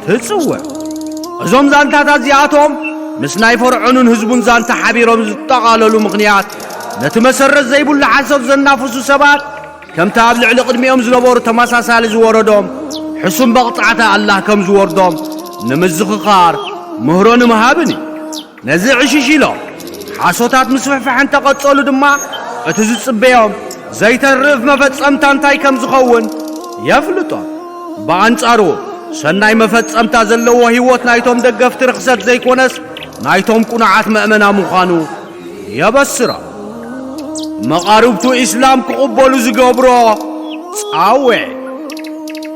ትጽውዕ። እዞም ዛንታታት እዚኣቶም ምስ ናይ ፈርዖንን ህዝቡን ዛንታ ሓቢሮም ዝጠቓለሉ ምኽንያት፣ ነቲ መሰረት ዘይብሉ ሓሶት ዘናፍሱ ሰባት ከምቲ ኣብ ልዕሊ ቅድሚኦም ዝነበሩ ተመሳሳሊ ዝወረዶም ሕሱም መቕጻዕቲ ኣላህ ከም ዝወርዶም ንምዝኽኻር ምህሮ ንምሃብን እዩ። ነዚ ዕሽሽ ኢሎም ሓሶታት ምስፍሕፋሕ እንተቐጸሉ ድማ፣ እቲ ዝጽበዮም ዘይተርፍ መፈጸምታ እንታይ ከም ዝኸውን የፍልጦም። ብኣንጻሩ፣ ሰናይ መፈጸምታ ዘለዎ ህይወት ናይቶም ደገፍቲ ርኽሰት ዘይኮነስ፣ ናይቶም ቅኑዓት መእመና ምዃኑ የበስሮም። መቓርብቱ ኢስላም ክቕበሉ ዝገብሮ ጻውዒት።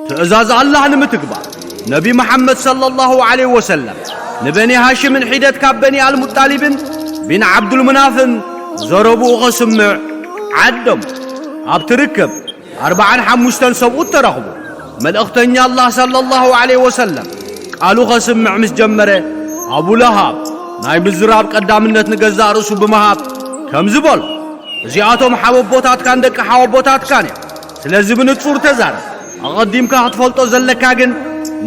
ትእዛዝ ኣላህ ንምትግባር፣ ነቢ መሓመድ ሰለላሁ ዐለይሂ ወሰለም ንበኒ ሃሽምን ሒደት ካብ በኒ ኣልሙጣሊብን ቢን ዓብዱልመናፍን ዘረብኡ ኸስምዕ ዓደሙ። ኣብቲ ርክብ፣ ኣርብዓን ሓሙሽተን ሰብኡት ተረኽቡ። መልእኽተኛ ኣላህ ሰለላሁ ዐለይሂ ወሰለም ቃሉ ኸስምዕ ምስ ጀመረ፣ ኣቡ ለሃብ ናይ ምዝራብ ቀዳምነት ንገዛእ ርእሱ ብምሃብ ከምዚ በሎ፣ እዚኣቶም ሓወቦታትካን ደቂ ሓወቦታትካን እዮም። ስለዚ ብንጹር ተዛረብ። ኣቐዲምካ ክትፈልጦ ዘለካ ግን፣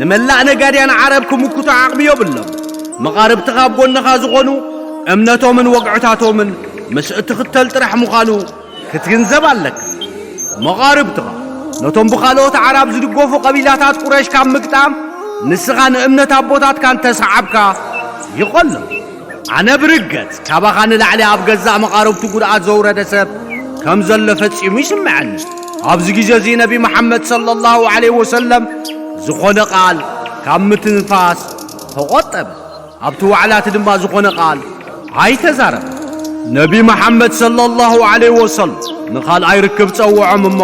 ንመላእ ነጋድያን ዓረብ ክምክቱ ዓቕሚ የብሎም። መቓርብትኻ ኣብ ጎንኻ ዝኾኑ፣ እምነቶምን ወግዕታቶምን ምስ እትኽተል ጥራሕ ምዃኑ ክትግንዘብ ኣለካ። መቓርብትኻ ነቶም ብኻልኦት ኣዕራብ ዝድገፉ ቀቢላታት ቁረሽ ካብ ምግጣም፣ ንስኻ ንእምነት ኣቦታትካ እንተሰዓብካ ይቐሎ። ኣነ ብርገጽ ካባኻ ንላዕሊ ኣብ ገዛእ መቓርብቱ ጉድኣት ዘውረደ ሰብ ከም ዘሎ ፈጺሙ ይስምዐኒ። ኣብዚ ግዜ እዚ ነቢ መሓመድ ሰለላሁ ዐለይሂ ወሰለም ዝኾነ ቃል ካብ ምትንፋስ ተቖጠበ። ኣብቲ ዋዕላ እቲ ድማ ዝኾነ ቃል ኣይተዛረበን። ነቢ መሓመድ ሰለላሁ ዐለይሂ ወሰለም ንኻልኣይ ርክብ ጸውዖም እሞ፣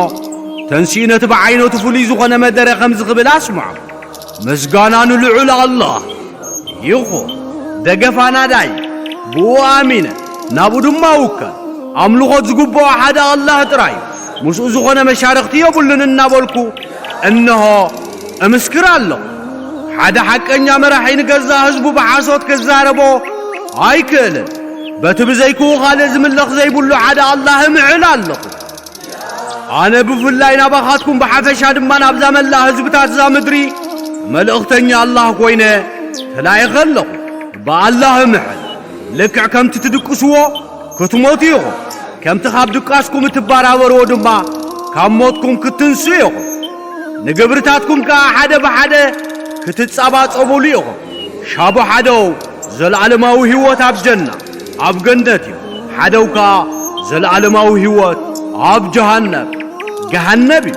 ተንሲኡ ነቲ ብዓይነቱ ፍሉይ ዝኾነ መደረ ከምዚ ክብል ኣስምዖም። ምስጋና ንልዑል ኣላህ ይኹን። ደገፍ ኣናዳይ፣ ብኡ ኣሚነ፣ ናብኡ ድማ እውከል። ኣምልኾት ዝግብኦ ሓደ ኣላህ ጥራይ እዩ። ምስኡ ዝኾነ መሻርኽቲ የብሉን እናበልኩ፣ እንሆ እምስክር ኣለኹ። ሓደ ሓቀኛ መራሒ ንገዛእ ህዝቡ ብሓሶት ክዛረቦ ኣይክእልን። በቲ ብዘይክኡ ካልእ ዝምለኽ ዘይብሉ ሓደ ኣላህ እምዕል ኣለኹ። ኣነ ብፍላይ ናባኻትኩም ብሓፈሻ ድማ ናብዛ መላእ ህዝብታት እዛ ምድሪ መልእኽተኛ ኣላህ ኮይነ ተላኢኸ ኣለኹ። ብኣላህ እምሕል፣ ልክዕ ከምቲ ትድቅስዎ ክትሞቱ ኢኹም። ከምቲ ካብ ድቃስኩም እትበራበርዎ ድማ ካብ ሞትኩም ክትንስኡ ኢኹም። ንግብርታትኩም ከኣ ሓደ ብሓደ ክትጻባጸቡሉ ኢኹም። ሻቡ ሓደው ዘለዓለማዊ ህይወት ኣብ ጀና፣ ኣብ ገነት እዩ። ሓደው ከኣ ዘለዓለማዊ ህይወት ኣብ ጀሃነብ፣ ገሃነብ እዩ።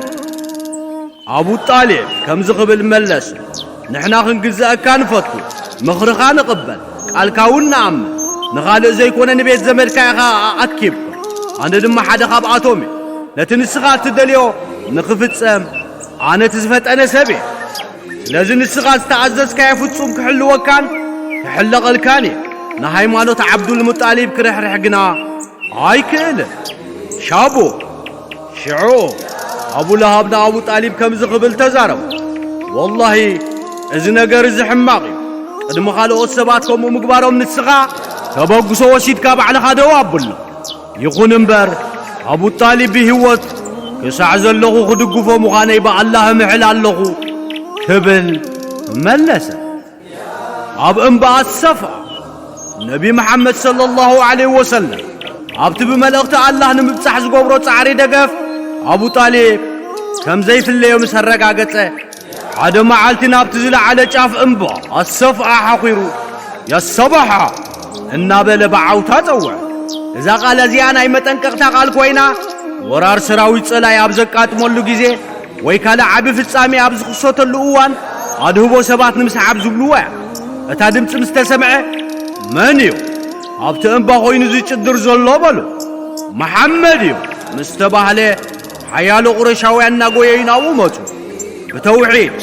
ኣቡ ጣሊብ ከምዚ ክብል መለሰ፣ ንሕና ክንግዝአካ ንፈቱ፣ ምኽርኻ ንቕበል፣ ቃልካ እውን ንኣምን። ንኻልእ ዘይኮነ ንቤት ዘመድካ ኢኻ ኣኪብካ። ኣነ ድማ ሓደ ካብኣቶም እየ። ነቲ ንስኻ እትደልዮ ንኽፍጸም ኣነ እቲ ዝፈጠነ ሰብ እየ። ስለዚ ንስኻ ዝተኣዘዝካዮ ፍጹም ክሕልወካን ክሕለቐልካን እየ። ንሃይማኖት ዓብዱል ሙጣሊብ ክርሕርሕ ግና ኣይክእልን። ሻቡ ሽዑ ኣቡ ለሃብ ንኣቡ ጣሊብ ከምዚ ክብል ተዛረቡ፣ ወላሂ እዚ ነገር እዚ ሕማቕ እዩ። ቅድሚ ካልኦት ሰባት ከምኡ ምግባሮም ንስኻ ተበግሶ ወሲድካ ባዕልኻ ደው ኣብሎ። ይኹን እምበር ኣቡ ጣሊብ ብህይወት ክሳዕ ዘለኹ ክድግፎ ምዃነይ ብኣላህ እምሕል ኣለኹ ክብል መለሰ። ኣብ እምበኣት ሰፍኣ ነቢ መሓመድ ሰለላሁ ዐለይሂ ወሰለም ኣብቲ ብመልእኽቲ ኣላህ ንምብጻሕ ዝገብሮ ጻዕሪ ደገፍ ኣቡ ጣሊብ ከም ዘይፍለዮ ምስ ኣረጋገጸ፣ ሓደ መዓልቲ ናብቲ ዝለዓለ ጫፍ እምባ ኣሰፍኣ ሓኺሩ፣ "ያሰባሓ!" እናበለ ብዓውታ ጸውዐ። እዛ ቃል እዚኣ ናይ መጠንቀቕታ ቃል ኮይና፣ ወራር ሰራዊት ጸላኢ ኣብ ዘጋጥመሉ ግዜ ወይ ካልእ ዓቢ ፍጻሜ ኣብ ዝኽሰተሉ እዋን ኣድህቦ ሰባት ንምስዓብ ዝብልዎ እያ። እታ ድምጺ ምስ ተሰምዐ፣ "መን እዩ?" ኣብቲ እምባ ኮይኑ ዝጭድር ዘሎ በሉ። መሓመድ እዩ ምስ ተባህለ፣ ሓያሎ ቁረሻውያን እናጎየዩ ናብኡ መጹ። ብተውሒድ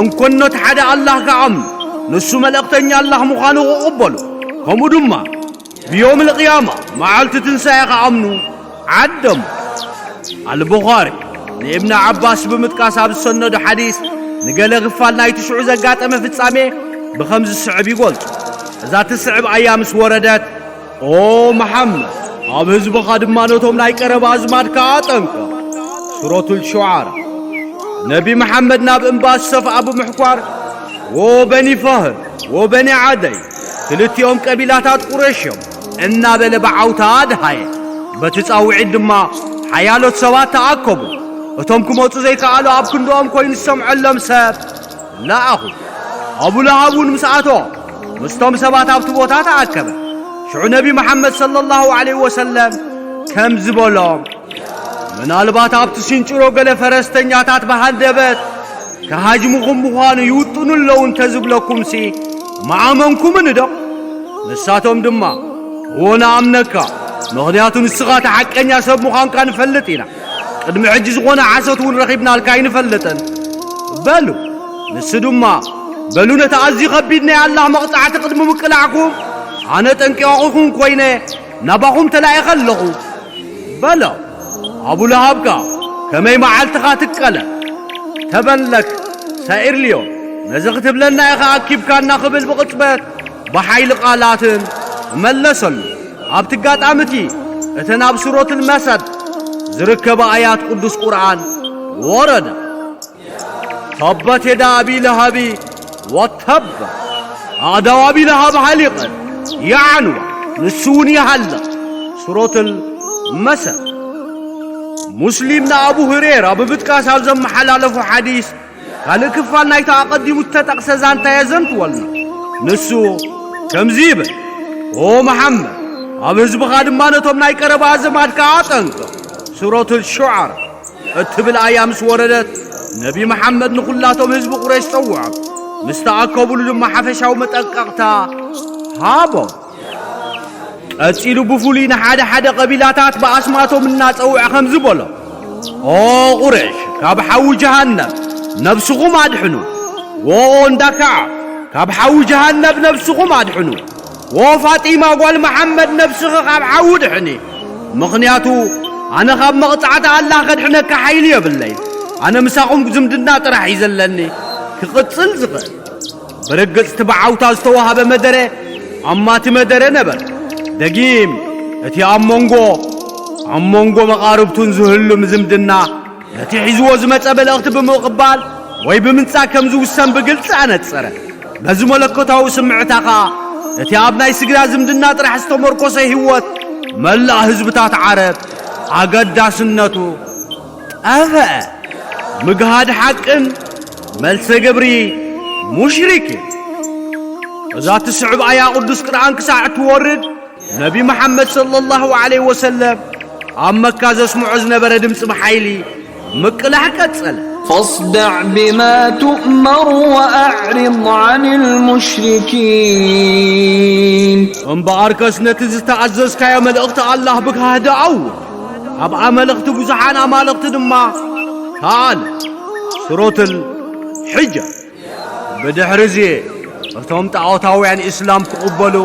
እንኮ ነቲ ሓደ ኣላህ ክኣምኑ፣ ንሱ መልእኽተኛ ኣላህ ምዃኑ ክቕበሉ፣ ከምኡ ድማ ብዮም ልቅያማ መዓልቲ ትንሳኤ ክኣምኑ ዓደሙ። ኣልቡኻሪ ንእብኒ ዓባስ ብምጥቃስ ኣብ ዝሰነዶ ሓዲስ፣ ንገለ ክፋል ናይቲ ሽዑ ዘጋጠመ ፍጻሜ ብኸምዚ ዝስዕብ ይገልጾ። እዛ ትስዕብ ኣያ ምስ ወረደት፣ ኦ መሓመድ፣ ኣብ ህዝብኻ ድማ ነቶም ናይ ቀረባ ኣዝማድካ ኣጠንቅቕ። ሱረቱል ሹዓራ። ነቢ መሓመድ ናብ እምባ ዝሰፍኣ ብምሕኳር፣ ዎ በኒ ፈህር፣ ዎ በኒ ዓደይ፣ ክልቲኦም ቀቢላታት ቁረሽ እዮም፣ እናበለ ብዓውታ ኣድሃየ። በቲ ጻውዒት ድማ ሓያሎት ሰባት ተኣከቡ። እቶም ክመጹ ዘይከኣሉ ኣብ ክንድኦም ኮይኑ ዝሰምዐሎም ሰብ ለኣኹ። ኣቡ ለሃብ እውን ምስ ኣተዎም፣ ምስቶም ሰባት ኣብቲ ቦታ ተኣከበ። ሽዑ ነቢ መሓመድ ሰለላሁ ዐለይሂ ወሰለም ከምዚ በሎም፣ ምናልባት ኣብቲ ስንጭሮ ገለ ፈረስተኛታት ብሃንደበት ክሃጅሙኹም ምዃኑ ይውጥኑ ኣለዉ እንተዝብለኩምሲ፣ ምኣመንኩምኒ ዶ? ንሳቶም ድማ፣ እወ ንኣምነካ፣ ምኽንያቱ ንስኻ እቲ ሓቀኛ ሰብ ምዃንካ ንፈልጥ ኢና። ቅድሚ ሕጂ ዝኾነ ሓሶት እውን ረኺብናልካ ኣይንፈልጥን በሉ። ንሱ ድማ፣ በሉ ነቲ ኣዝዩ ኸቢድ ናይ ኣላህ መቕጻዕቲ ቅድሚ ምቅላዕኩም፣ ኣነ ጠንቂቑኹም ኮይነ ናባኹም ተላኢኸ ኣለኹ በሎ። ኣቡ ለሃብ ከኣ፣ ከመይ መዓልትኻ ትቀለ፣ ተበለክ፣ ሰዒር ልዮ፣ ነዚ ክትብለና ኢኻ ኣኪብካና ክብል ብቕጽበት ብሓይሊ ቃላትን መለሰሉ። ኣብቲ ኣጋጣሚ እቲ፣ እተን ኣብ ሱረቱል መሰድ ዝርከባ ኣያት ቅዱስ ቁርኣን ወረዳ። ተበት የዳ ኣቢ ለሃቢ ወተብ፣ ኣእዳው ኣቢ ለሃብ ሃሊቐን ይዓንዋ፣ ንሱ እውን ይሃልቕ። ሱረቱል መሰድ። ሙስሊም ንኣቡ ሁሬራ ብምጥቃስ ኣብ ዘመሓላለፎ ሓዲስ፣ ካልእ ክፋል ናይቲ ኣቐዲሙ እተጠቕሰ ዛንታ የዘንትወልና። ንሱ ከምዚ ይብል፣ ኦ መሓመድ፣ ኣብ ህዝብኻ ድማ ነቶም ናይ ቀረባ ኣዘማድካ ኣጠንቅቕ። ሱረቱል ሹዓራ እትብል ኣያ ምስ ወረደት፣ ነቢ መሓመድ ንኹላቶም ህዝቢ ቁረይሽ ጸውዖም። ምስ ተኣከቡሉ ድማ ሓፈሻዊ መጠንቀቕታ ሃቦም። ቀጺሉ ብፍሉይ ንሓደ ሓደ ቀቢላታት ብኣስማቶም እናጸውዐ ከምዚ በሎም፣ ኦ ቁረይሽ፣ ካብ ሓዊ ጀሃነም ነብስኹም ኣድሕኑ። ዎ እንዳ ከዓብ፣ ካብ ሓዊ ጀሃነም ነብስኹም ኣድሕኑ። ዎ ፋጢማ ጓል መሓመድ፣ ነብስኺ ካብ ሓዊ ድሕኒ። ምኽንያቱ ኣነ ካብ መቕጻዕቲ ኣላህ ከድሕነካ ሓይሊ የብለይን። ኣነ ምሳኹም ዝምድና ጥራሕ እዩ ዘለኒ ክቕጽል ዝኽእል። ብርግጽ እቲ ብዓውታ ዝተዋህበ መደረ ኣማቲ መደረ ነበር። ደጊም እቲ ኣብ መንጎ፣ ኣብ መንጎ መቓርብቱን ዝህሉ ዝምድና ነቲ ሒዝዎ ዝመጸ መልእኽቲ ብምቕባል ወይ ብምንጻግ ከም ዝውሰን ብግልጺ ኣነጸረ። በዚ መለኮታዊ ስምዕታ ኸኣ እቲ ኣብ ናይ ስግዳ ዝምድና ጥራሕ ዝተመርኮሰ ህይወት መላእ ህዝብታት ዓረብ ኣገዳስነቱ ጠፍአ። ምግሃድ ሓቅን መልሰ ግብሪ ሙሽሪክን። እዛ ትስዕብ ኣያ ቅዱስ ቁርኣን ክሳዕ እትወርድ ነቢ መሓመድ ሰለላሁ ዐለይሂ ወሰለም ኣብ መካ ዘስምዖ ዝነበረ ድምፂ ብሓይሊ ምቅላሕ ቀጸለ። فاصدع بما تؤمر وأعرض عن المشركين. እምበኣርከስ ነቲ ዝተኣዘዝካዮ መልእኽቲ ኣላህ ብካህዲ ኣውር። ኣብ ኣመልኽቲ ብዙሓን ኣማልኽቲ ድማ ተኣለ። ሱረቱል ሕጀር። ብድሕሪ እዚ እቶም ጣዖታውያን ኢስላም ክቕበሉ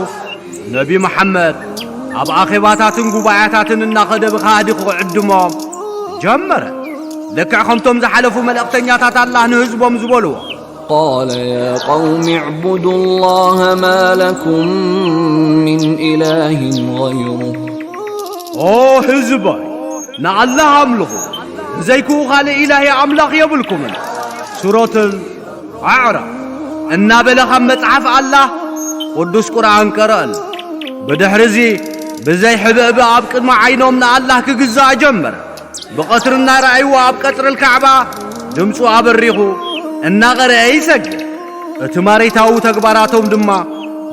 ነቢ መሓመድ ኣብ ኣኼባታትን ጉባኤታትን እናኸደ ብኻህዲ ክዕድሞም ጀመረ። ልክዕ ከምቶም ዝሓለፉ መልእኽተኛታት ኣላህ ንህዝቦም ዝበልዎ። قال يا قوم اعبدوا الله ما لكم من إله غيره. ኦ ህዝበይ፣ ንኣላህ ኣምልኹ፣ ብዘይክኡ ካልእ ኢላሂ ኣምላኽ የብልኩምን። ሱረቱል ኣዕራፍ እናበለ ካብ መጽሓፍ ኣላህ ቅዱስ ቁርኣን ቀረአሉ። ብድሕሪ እዚ ብዘይ ሕብእብእ ኣብ ቅድሚ ዓይኖም ንኣላህ ክግዛእ ጀመረ። ብቐትሪ እናረኣይዎ ኣብ ቀጽሪ ልካዕባ ድምፁ ኣበሪኹ እናቐረአ ይሰግድ። እቲ ማሬታዊ ተግባራቶም ድማ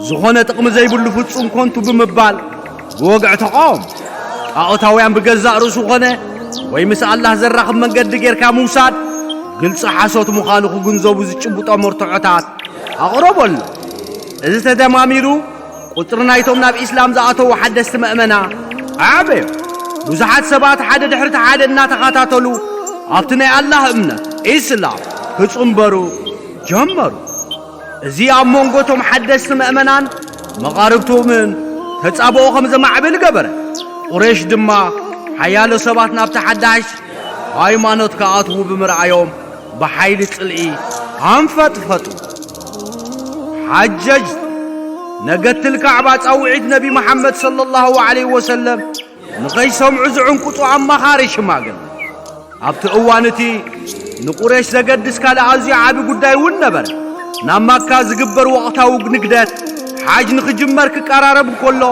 ዝኾነ ጥቕሚ ዘይብሉ ፍጹም ኮንቱ ብምባል ብወግዒ ተቓወሙ። ጣዖታውያን ብገዛእ ርእሱ ኾነ ወይ ምስ ኣላህ ዘራኽብ መንገዲ ጌርካ ምውሳድ ግልጺ ሓሶት ምዃኑ ክግንዘቡ ዝጭብጦ መርትዖታት ኣቕረበሎም። እዚ ተደማሚሩ ቁጽሪ ናይቶም ናብ ኢስላም ዝኣተዉ ሓደስቲ መእመና ኣዕበዮ። ብዙሓት ሰባት ሓደ ድሕሪ እቲ ሓደ እናተኸታተሉ ኣብቲ ናይ ኣላህ እምነት፣ ኢስላም፣ ክጽንበሩ ጀመሩ። እዚ ኣብ መንጎ እቶም ሓደስቲ መእመናን መቓርብቶምን ተጻብኦ ከም ዘማዕብል ገበረ። ቁሬሽ ድማ ሓያሎ ሰባት ናብቲ ሓዳሽ ሃይማኖት ክኣትዉ ብምርኣዮም ብሓይሊ ጽልኢ ኣንፈጥፈጡ። ሓጀጅ ነገድቲ ልካዕባ ጻውዒት ነቢ መሓመድ ሰለላሁ ዐለይሂ ወሰለም ንኸይሰምዑ ዝዕንቁጹ ኣማኻሪ ሽማግለ። ኣብቲ እዋን እቲ ንቁሬሽ ዘገድስ ካልእ ኣዝዩ ዓቢ ጉዳይ እውን ነበረ። ናብ ማካ ዝግበር ወቕታዊ ንግደት ሓጅ ንኽጅመር ክቀራረብ እንከሎ፣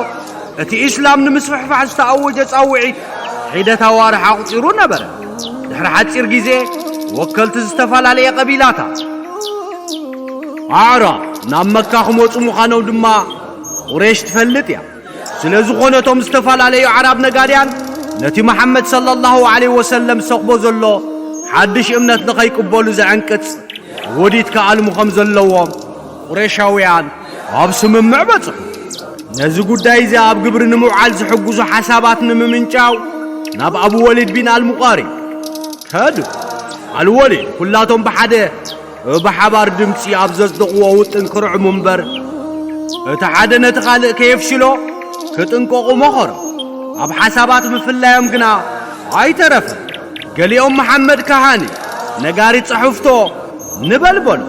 እቲ ኢስላም ንምስፍሕፋሕ ዝተኣወጀ ጻውዒት ሒደት ኣዋርሕ ኣቑጺሩ ነበረ። ድሕሪ ሓጺር ግዜ፣ ወከልቲ ዝተፈላለየ ቀቢላታት ኣዕራብ ናብ መካ ክመጹ ምዃኖም ድማ ቁሬሽ ትፈልጥ እያ። ስለ ዝኾነ፣ እቶም ዝተፈላለዩ ኣዕራብ ነጋድያን ነቲ መሓመድ ሰለላሁ ዐለይሂ ወሰለም ዝሰኽቦ ዘሎ ሓድሽ እምነት ንኸይቅበሉ ዘዕንቅጽ ውዲት ክኣልሙ ከም ዘለዎም ቁሬሻውያን ኣብ ስምምዕ በጽሑ። ነዚ ጉዳይ እዚ ኣብ ግብሪ ንምውዓል ዝሕግዙ ሓሳባት ንምምንጫው ናብ ኣቡ ወሊድ ቢን ኣልሙቓሪብ ከዱ። ኣልወሊድ ኩላቶም ብሓደ ብሓባር ድምጺ ኣብ ዘጽደቕዎ ውጥን ክርዕሙ እምበር፣ እቲ ሓደ ነቲ ካልእ ከየፍሽሎ ክጥንቀቑ መኸሮ። ኣብ ሓሳባት ምፍላዮም ግና ኣይተረፈን። ገሊኦም መሓመድ ከሃኒ፣ ነጋሪት ጽሑፍቶ ንበልበሉ።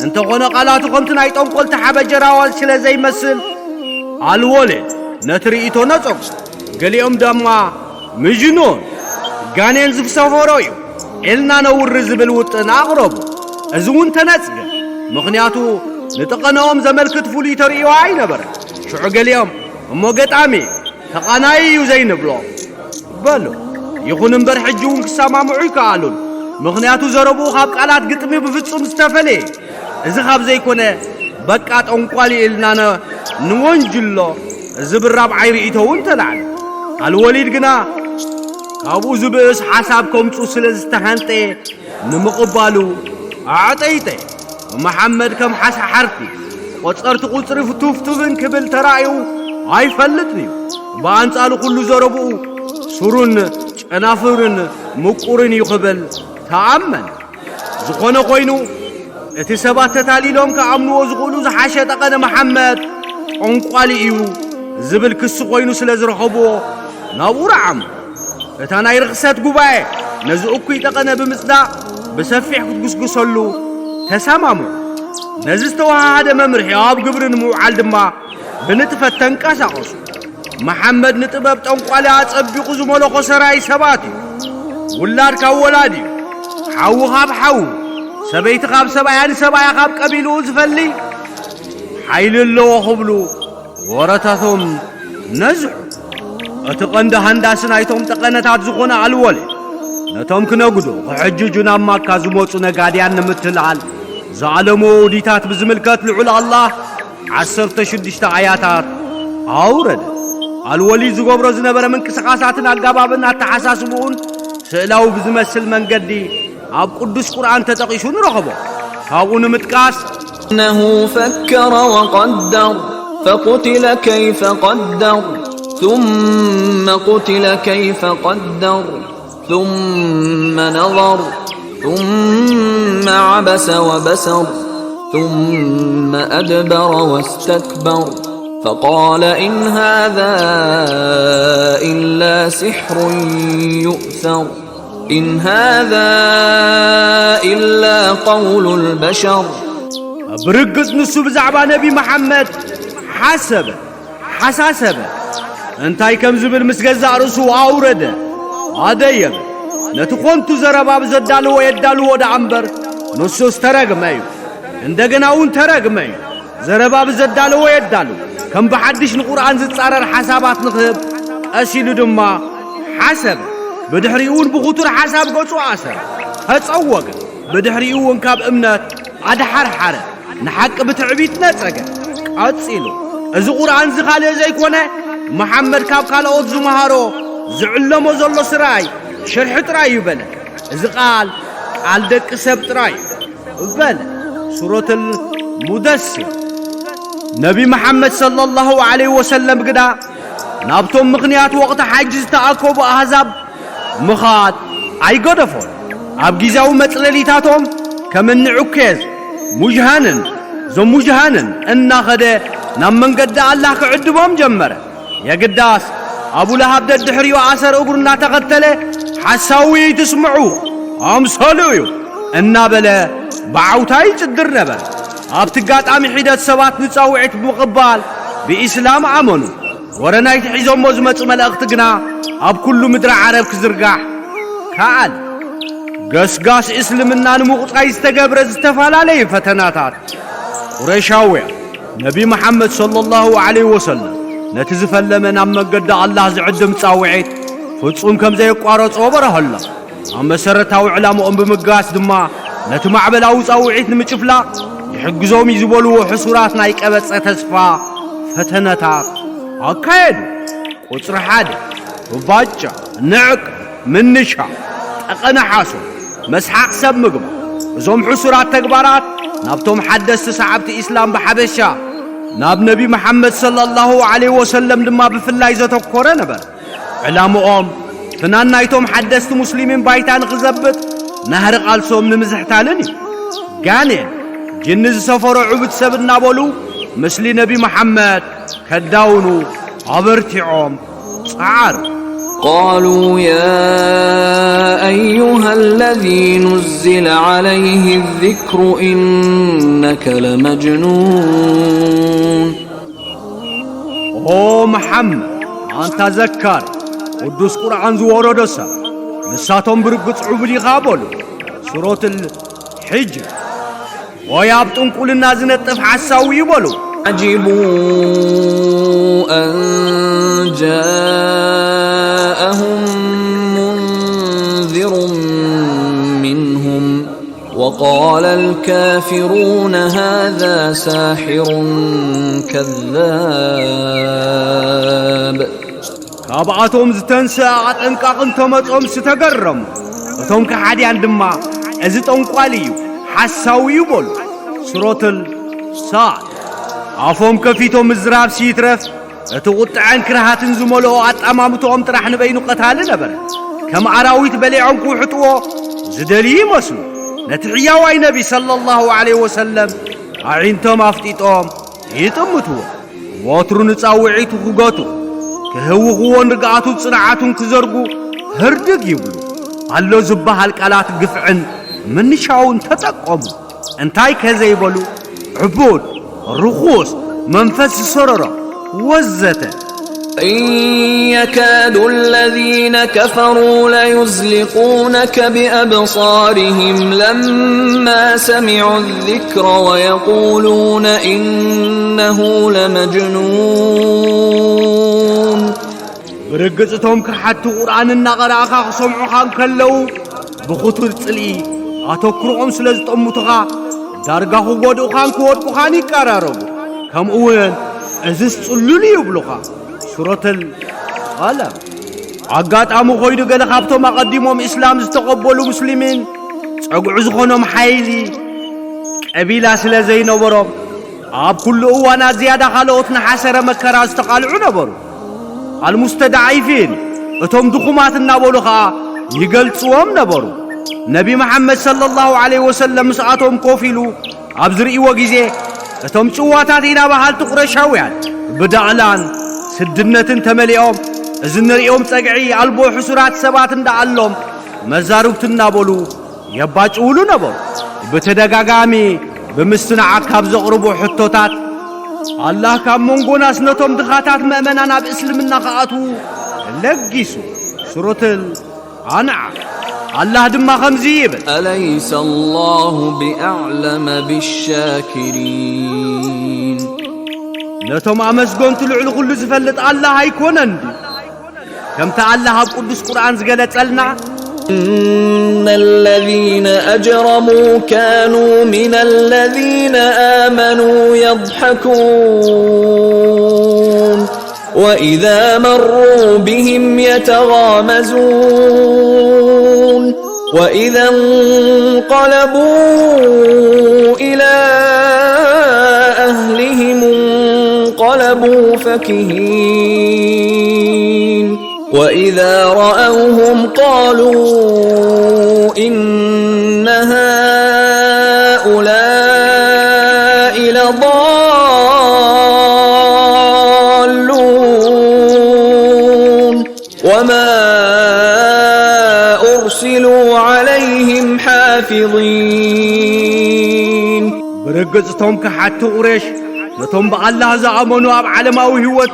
እንተኾነ ቃላቱ ከምቲ ናይ ጠንቆልቲ ሓበጀራዋል ስለ ዘይመስል፣ ኣልወሊድ ነቲ ርእይቶ ነጸጉ። ገሊኦም ድማ ምጅኑን፣ ጋኔን ዝሰፈሮ እዩ፣ ኢልና ነውሪ ዝብል ውጥን ኣቕረቡ። እዚ እውን ተነጽገ፣ ምኽንያቱ ንጠቐነኦም ዘመልክት ፍሉይ ተርእዮ ኣይነበረን። ሽዑ ገሊኦም፣ እሞ ገጣሚ፣ ተቓናዪ እዩ ዘይንብሎ በሉ። ይኹን እምበር ሕጂ እውን ክሰማምዑ ይከኣሉን፣ ምኽንያቱ ዘረብኡ ካብ ቃላት ግጥሚ ብፍጹም ዝተፈለየ። እዚ ካብ ዘይኮነ፣ በቃ ጠንቋሊ ኢልና ነ-፣ ንወንጅሎ ዝብል ራብዓይ ርእይቶ እውን ተላዕለ። ኣልወሊድ ግና ካብኡ ዝብእስ ሓሳብ ከምጹ ስለ ዝተሃንጠየ፣ ንምቕባሉ ኣዕጠይጠ። መሓመድ ከም ሓሳሓርቲ ቆጸርቲ ቁጽሪ ፍቱፍቱብን ክብል ተራእዩ ኣይፈልጥን እዩ። ብኣንጻሩ ኩሉ ዘረብኡ ሱሩን ጨናፍርን ምቁርን እዩ ክብል ተኣመን። ዝኾነ ኮይኑ፣ እቲ ሰባት ተታሊሎም ክኣምንዎ ዝኽእሉ ዝሓሸ ጠቐነ መሓመድ ጠንቋሊ እዩ ዝብል ክሲ ኮይኑ ስለ ዝረኸብዎ ናብኡ ረዓሙ። እታ ናይ ርኽሰት ጉባኤ ነዚ እኩይ ጠቐነ ብምጽዳቕ ብሰፊሕ ክትጉስጉሰሉ ተሰማምዑ። ነዚ ዝተወሃሃደ መምርሒ ኣብ ግብሪ ንምውዓል ድማ ብንጥፈት ተንቀሳቐሱ። መሓመድ ንጥበብ ጠንቋሊ ኣጸቢቑ ዝመለኾ ሰራይ ሰባት እዩ። ውላድ ካብ ወላዲ እዩ። ሓዊ ካብ ሓዊ፣ ሰበይቲ ካብ ሰብኣያ፣ ንሰብኣያ ካብ ቀቢልኡ ዝፈሊ ሓይሊ ኣለዎ ክብሉ ወረታቶም ነዝሑ። እቲ ቀንዲ ሃንዳሲ ናይቶም ጠቐነታት ዝኾነ ኣልወሊድ፣ ነቶም ክነግዱ ክሕጅጁ ናብ ማካ ዝመጹ ነጋድያን ንምትልዓል ዝኣለሞ ውዲታት ብዝምልከት ልዑል ኣላህ ዓሰርተ ሽዱሽተ ኣያታት ኣውረደ። ኣልወሊድ ዝገብሮ ዝነበረ ምንቅስቓሳትን ኣገባብን ኣተሓሳስብኡን ስእላዊ ብዝመስል መንገዲ ኣብ ቅዱስ ቁርኣን ተጠቒሱ ንረኽቦ። ካብኡ ንምጥቃስ፣ إنه فكر وقدر فقتل كيف قدر ثم قتل كيف قدر ثم نظر ثم عبس وبسر ثم أدبر واستكبر فقال إن هذا إلا سحر يؤثر إن هذا إلا قول البشر ብርግጽ ንሱ ብዛዕባ ነቢ መሓመድ ሓሰበ፣ ሓሳሰበ። እንታይ ከም ዝብል ምስ ገዛእ ርእሱ ኣውረደ፣ ኣደየበ። ነቲ ኾንቱ ዘረባ ብዘዳልዎ የዳልዎ ደኣ እምበር፣ ንሱስ ተረግመ እዩ። እንደገና እውን ተረግመ እዩ። ዘረባ ብዘዳልዎ የዳሉ፣ ከም ብሓድሽ ንቁርኣን ዝጻረር ሓሳባት ንኽህብ ቀስ ኢሉ ድማ ሓሰበ። ብድሕሪኡ እውን ብኽቱር ሓሳብ ገጹ ኣሰረ፣ ተጸወገ። ብድሕሪኡ እውን ካብ እምነት ኣድሓርሓረ፣ ንሓቂ ብትዕቢት ነጸገ። ቀጺሉ፣ እዚ ቁርኣን እዚ ካልእ ዘይኮነ፣ መሓመድ ካብ ካልኦት ዝመሃሮ፣ ዝዕለሞ ዘሎ ስራይ ሽርሒ ጥራይ እዩ በለ። እዚ ቃል፣ ቃል ደቂ ሰብ ጥራይ እዩ በለ። ሱረቱል ሙደሲር። ነቢ መሓመድ ሰለላሁ ዐለይሂ ወሰለም ግዳ ናብቶም ምኽንያት ወቕቲ ሓጅ ዝተኣከቡ ኣህዛብ ምኻድ ኣይገደፎን። ኣብ ግዜያዊ መጽለሊታቶም ከም እኒ ዑኬዝ፣ ሙጅሃንን ዘሙጅሃንን እናኸደ ናብ መንገዲ ኣላህ ክዕድሞም ጀመረ። የግዳስ ኣቡ ለሃብ ደድሕሪኡ ኣሰር እግሩ እናተኸተለ ሓሳዊ ትስምዑ ኣምሰሉ እዩ እናበለ ብዓውታ ይጭድር ነበር። ኣብቲ ኣጋጣሚ ሒደት ሰባት ንጻውዒት ብምቕባል ብኢስላም ኣመኑ። ወረ ናይቲ ሒዞሞ ዝመጹ መላእኽቲ ግና ኣብ ኩሉ ምድሪ ዓረብ ክዝርጋሕ ከኣለ። ገስጋስ እስልምና ንምቑጻይ ዝተገብረ ዝተፈላለየ ፈተናታት። ቁረይሻውያን ነቢ መሓመድ ሰለላሁ ዐለይሂ ወሰለም ነቲ ዝፈለመ ናብ መንገዲ ኣላህ ዝዕድም ጻውዒት ፍጹም ከም ዘየቋረጾ በረሀሎም። ኣብ መሰረታዊ ዕላምኦም ብምግባስ ድማ ነቲ ማዕበላዊ ጻውዒት ንምጭፍላቕ ይሕግዞም እዩ ዝበልዎ ሕሱራት ናይ ቀበጸ ተስፋ ፈተነታት ኣካየዱ። ቁጽሪ ሓደ፣ ባጫ፣ ንዕቅ፣ ምንሻ፣ ጠቐነ ሓሶት፣ መስሓቕ ሰብ ምግባር። እዞም ሕሱራት ተግባራት ናብቶም ሓደስቲ ሰዓብቲ ኢስላም ብሓበሻ፣ ናብ ነቢ መሓመድ ሰለላሁ ዐለይሂ ወሰለም ድማ ብፍላይ ዘተኮረ ነበር። ዕላምኦም ፍናን ናይቶም ሓደስቲ ሙስሊሚን ባይታ ንኽዘብጥ ናህሪ ቃልሶም ንምዝሕታልን እዩ። ጋኔን፣ ጅኒ ዝሰፈሮ ዕቡድ ሰብ እናበሉ ምስሊ ነቢ መሓመድ ከዳውኑ ኣበርቲዖም ጸዓሩ። قالوا يا أيها الذي نزل عليه الذكر إنك لمجنون. ኦ መሓመድ፣ ኣንታ ዘካር፣ ቅዱስ ቁርኣን ዝወረዶ ሰብ፣ ንሳቶም ብርግጽ ዕቡድ ኢኻ በሉ። ሱረቱል ሕጅር። ወይ ኣብ ጥንቁልና ዝነጥፍ ሓሳዊ እዩ በሉ። عجبوا أن جاءهم منذر منهم وقال الكافرون هذا ساحر كذاب. ካብኣቶም ዝተንስአ ኣጠንቃቒ እንተመጾም ዝተገረሙ። እቶም ከሓድያን ድማ፣ "እዚ ጠንቋሊ እዩ፣ ሓሳዊ እዩ" በሉ። ሱረቱል ሳድ። ኣፎም ከፊቶም ምዝራብ ሲይትረፍ፣ እቲ ቁጥዐን ክርሃትን ዝመልኦ ኣጣማምትኦም ጥራሕ ንበይኑ ቀታሊ ነበረ። ከም ኣራዊት በሊዖም ክውሕጥዎ ዝደልዩ ይመስሉ። ነቲ ሕያዋይ ነቢ ሰለላሁ ዐለይሂ ወሰለም ኣዒንቶም ኣፍጢጦም ይጥምትዎ። ወትሩ ንጻውዒቱ ክገቱ፣ ክህውኽዎን ርግኣቱ ጽንዓቱን ክዘርጉ ህርድግ ይብሉ። ኣሎ ዝበሃል ቃላት ግፍዕን ምንሻውን ተጠቀሙ። እንታይ ከ ዘይበሉ? ዕቡድ፣ ርኹስ፣ መንፈስ ዝሰረሮ፣ ወዘተ። إن يكاد الذين كفروا ليزلقونك بأبصارهم لما سمعوا الذكر ويقولون إنه لمجنون. ብርግጽ እቶም ከሓድቲ ቁርኣን እናቐረእኻ ክሰምዑኻ እንከለዉ፣ ብኽቱር ጽልኢ ኣተኩሮኦም ስለ ዝጠምቱኻ፣ ዳርጋ ክጎድኡኻን ክወድቁኻን ይቀራረቡ። ከምኡ እውን፣ "እዝስ ጽሉል እዩ" ይብሉኻ። ሱረቱል ቀለም። ኣጋጣሚ ኮይኑ፣ ገለ ካብቶም ኣቐዲሞም እስላም ዝተቐበሉ ሙስሊሚን፣ ጸግዑ ዝኾኖም ሓይሊ፣ ቀቢላ ስለ ዘይነበሮም፣ ኣብ ኩሉ እዋናት ዝያዳ ካልኦት ንሓሰረ መከራ ዝተቓልዑ ነበሩ። ኣልሙስተዳዒፊን፣ እቶም ድኹማት እናበሉ ኸኣ ይገልጽዎም ነበሩ። ነቢ መሓመድ ሰለላሁ ዐለይሂ ወሰለም ምስኣቶም ኮፍ ኢሉ ኣብ ዝርእይዎ ግዜ፣ እቶም ጭዋታት ኢና በሃልቲ ቁረሻውያን ብዳዕላን ስድነትን ተመሊኦም፣ እዚ ንርእዮም ጸግዒ ኣልቦ ሕሱራት ሰባት እንዳኣሎም መዛርብቱ እናበሉ የባጭውሉ ነበሩ። ብተደጋጋሚ ብምስትንዓቕ ካብ ዘቕርቡ ሕቶታት፣ ኣላህ ካብ መንጎናስ ነቶም ድኻታት መእመናን ኣብ እስልምና ክኣትዉ ለጊሱ። ሱረቱል ኣንዓም። ኣላህ ድማ ከምዚ ይብል። أليس الله بأعلم بالشاكرين። ነቶም ኣመስገንቱ ልዕሊ ኩሉ ዝፈልጥ ኣላህ ኣይኮነን ድዩ? ከምቲ ኣላህ ኣብ ቅዱስ ቁርኣን ዝገለጸልና፣ إن الذين أجرموا كانوا من الذين آمنوا يضحكون وإذا مروا بهم يتغامزون وإذا انقلبوا إلى أهلهم فكهين. وإذا رأوهم قالوا إن هؤلاء لضالون. وما أرسلوا عليهم حافظين. ብርግጽ እቶም ከሓድቲ ቁሬሽ ነቶም ብኣላህ ዝኣመኑ ኣብ ዓለማዊ ህይወት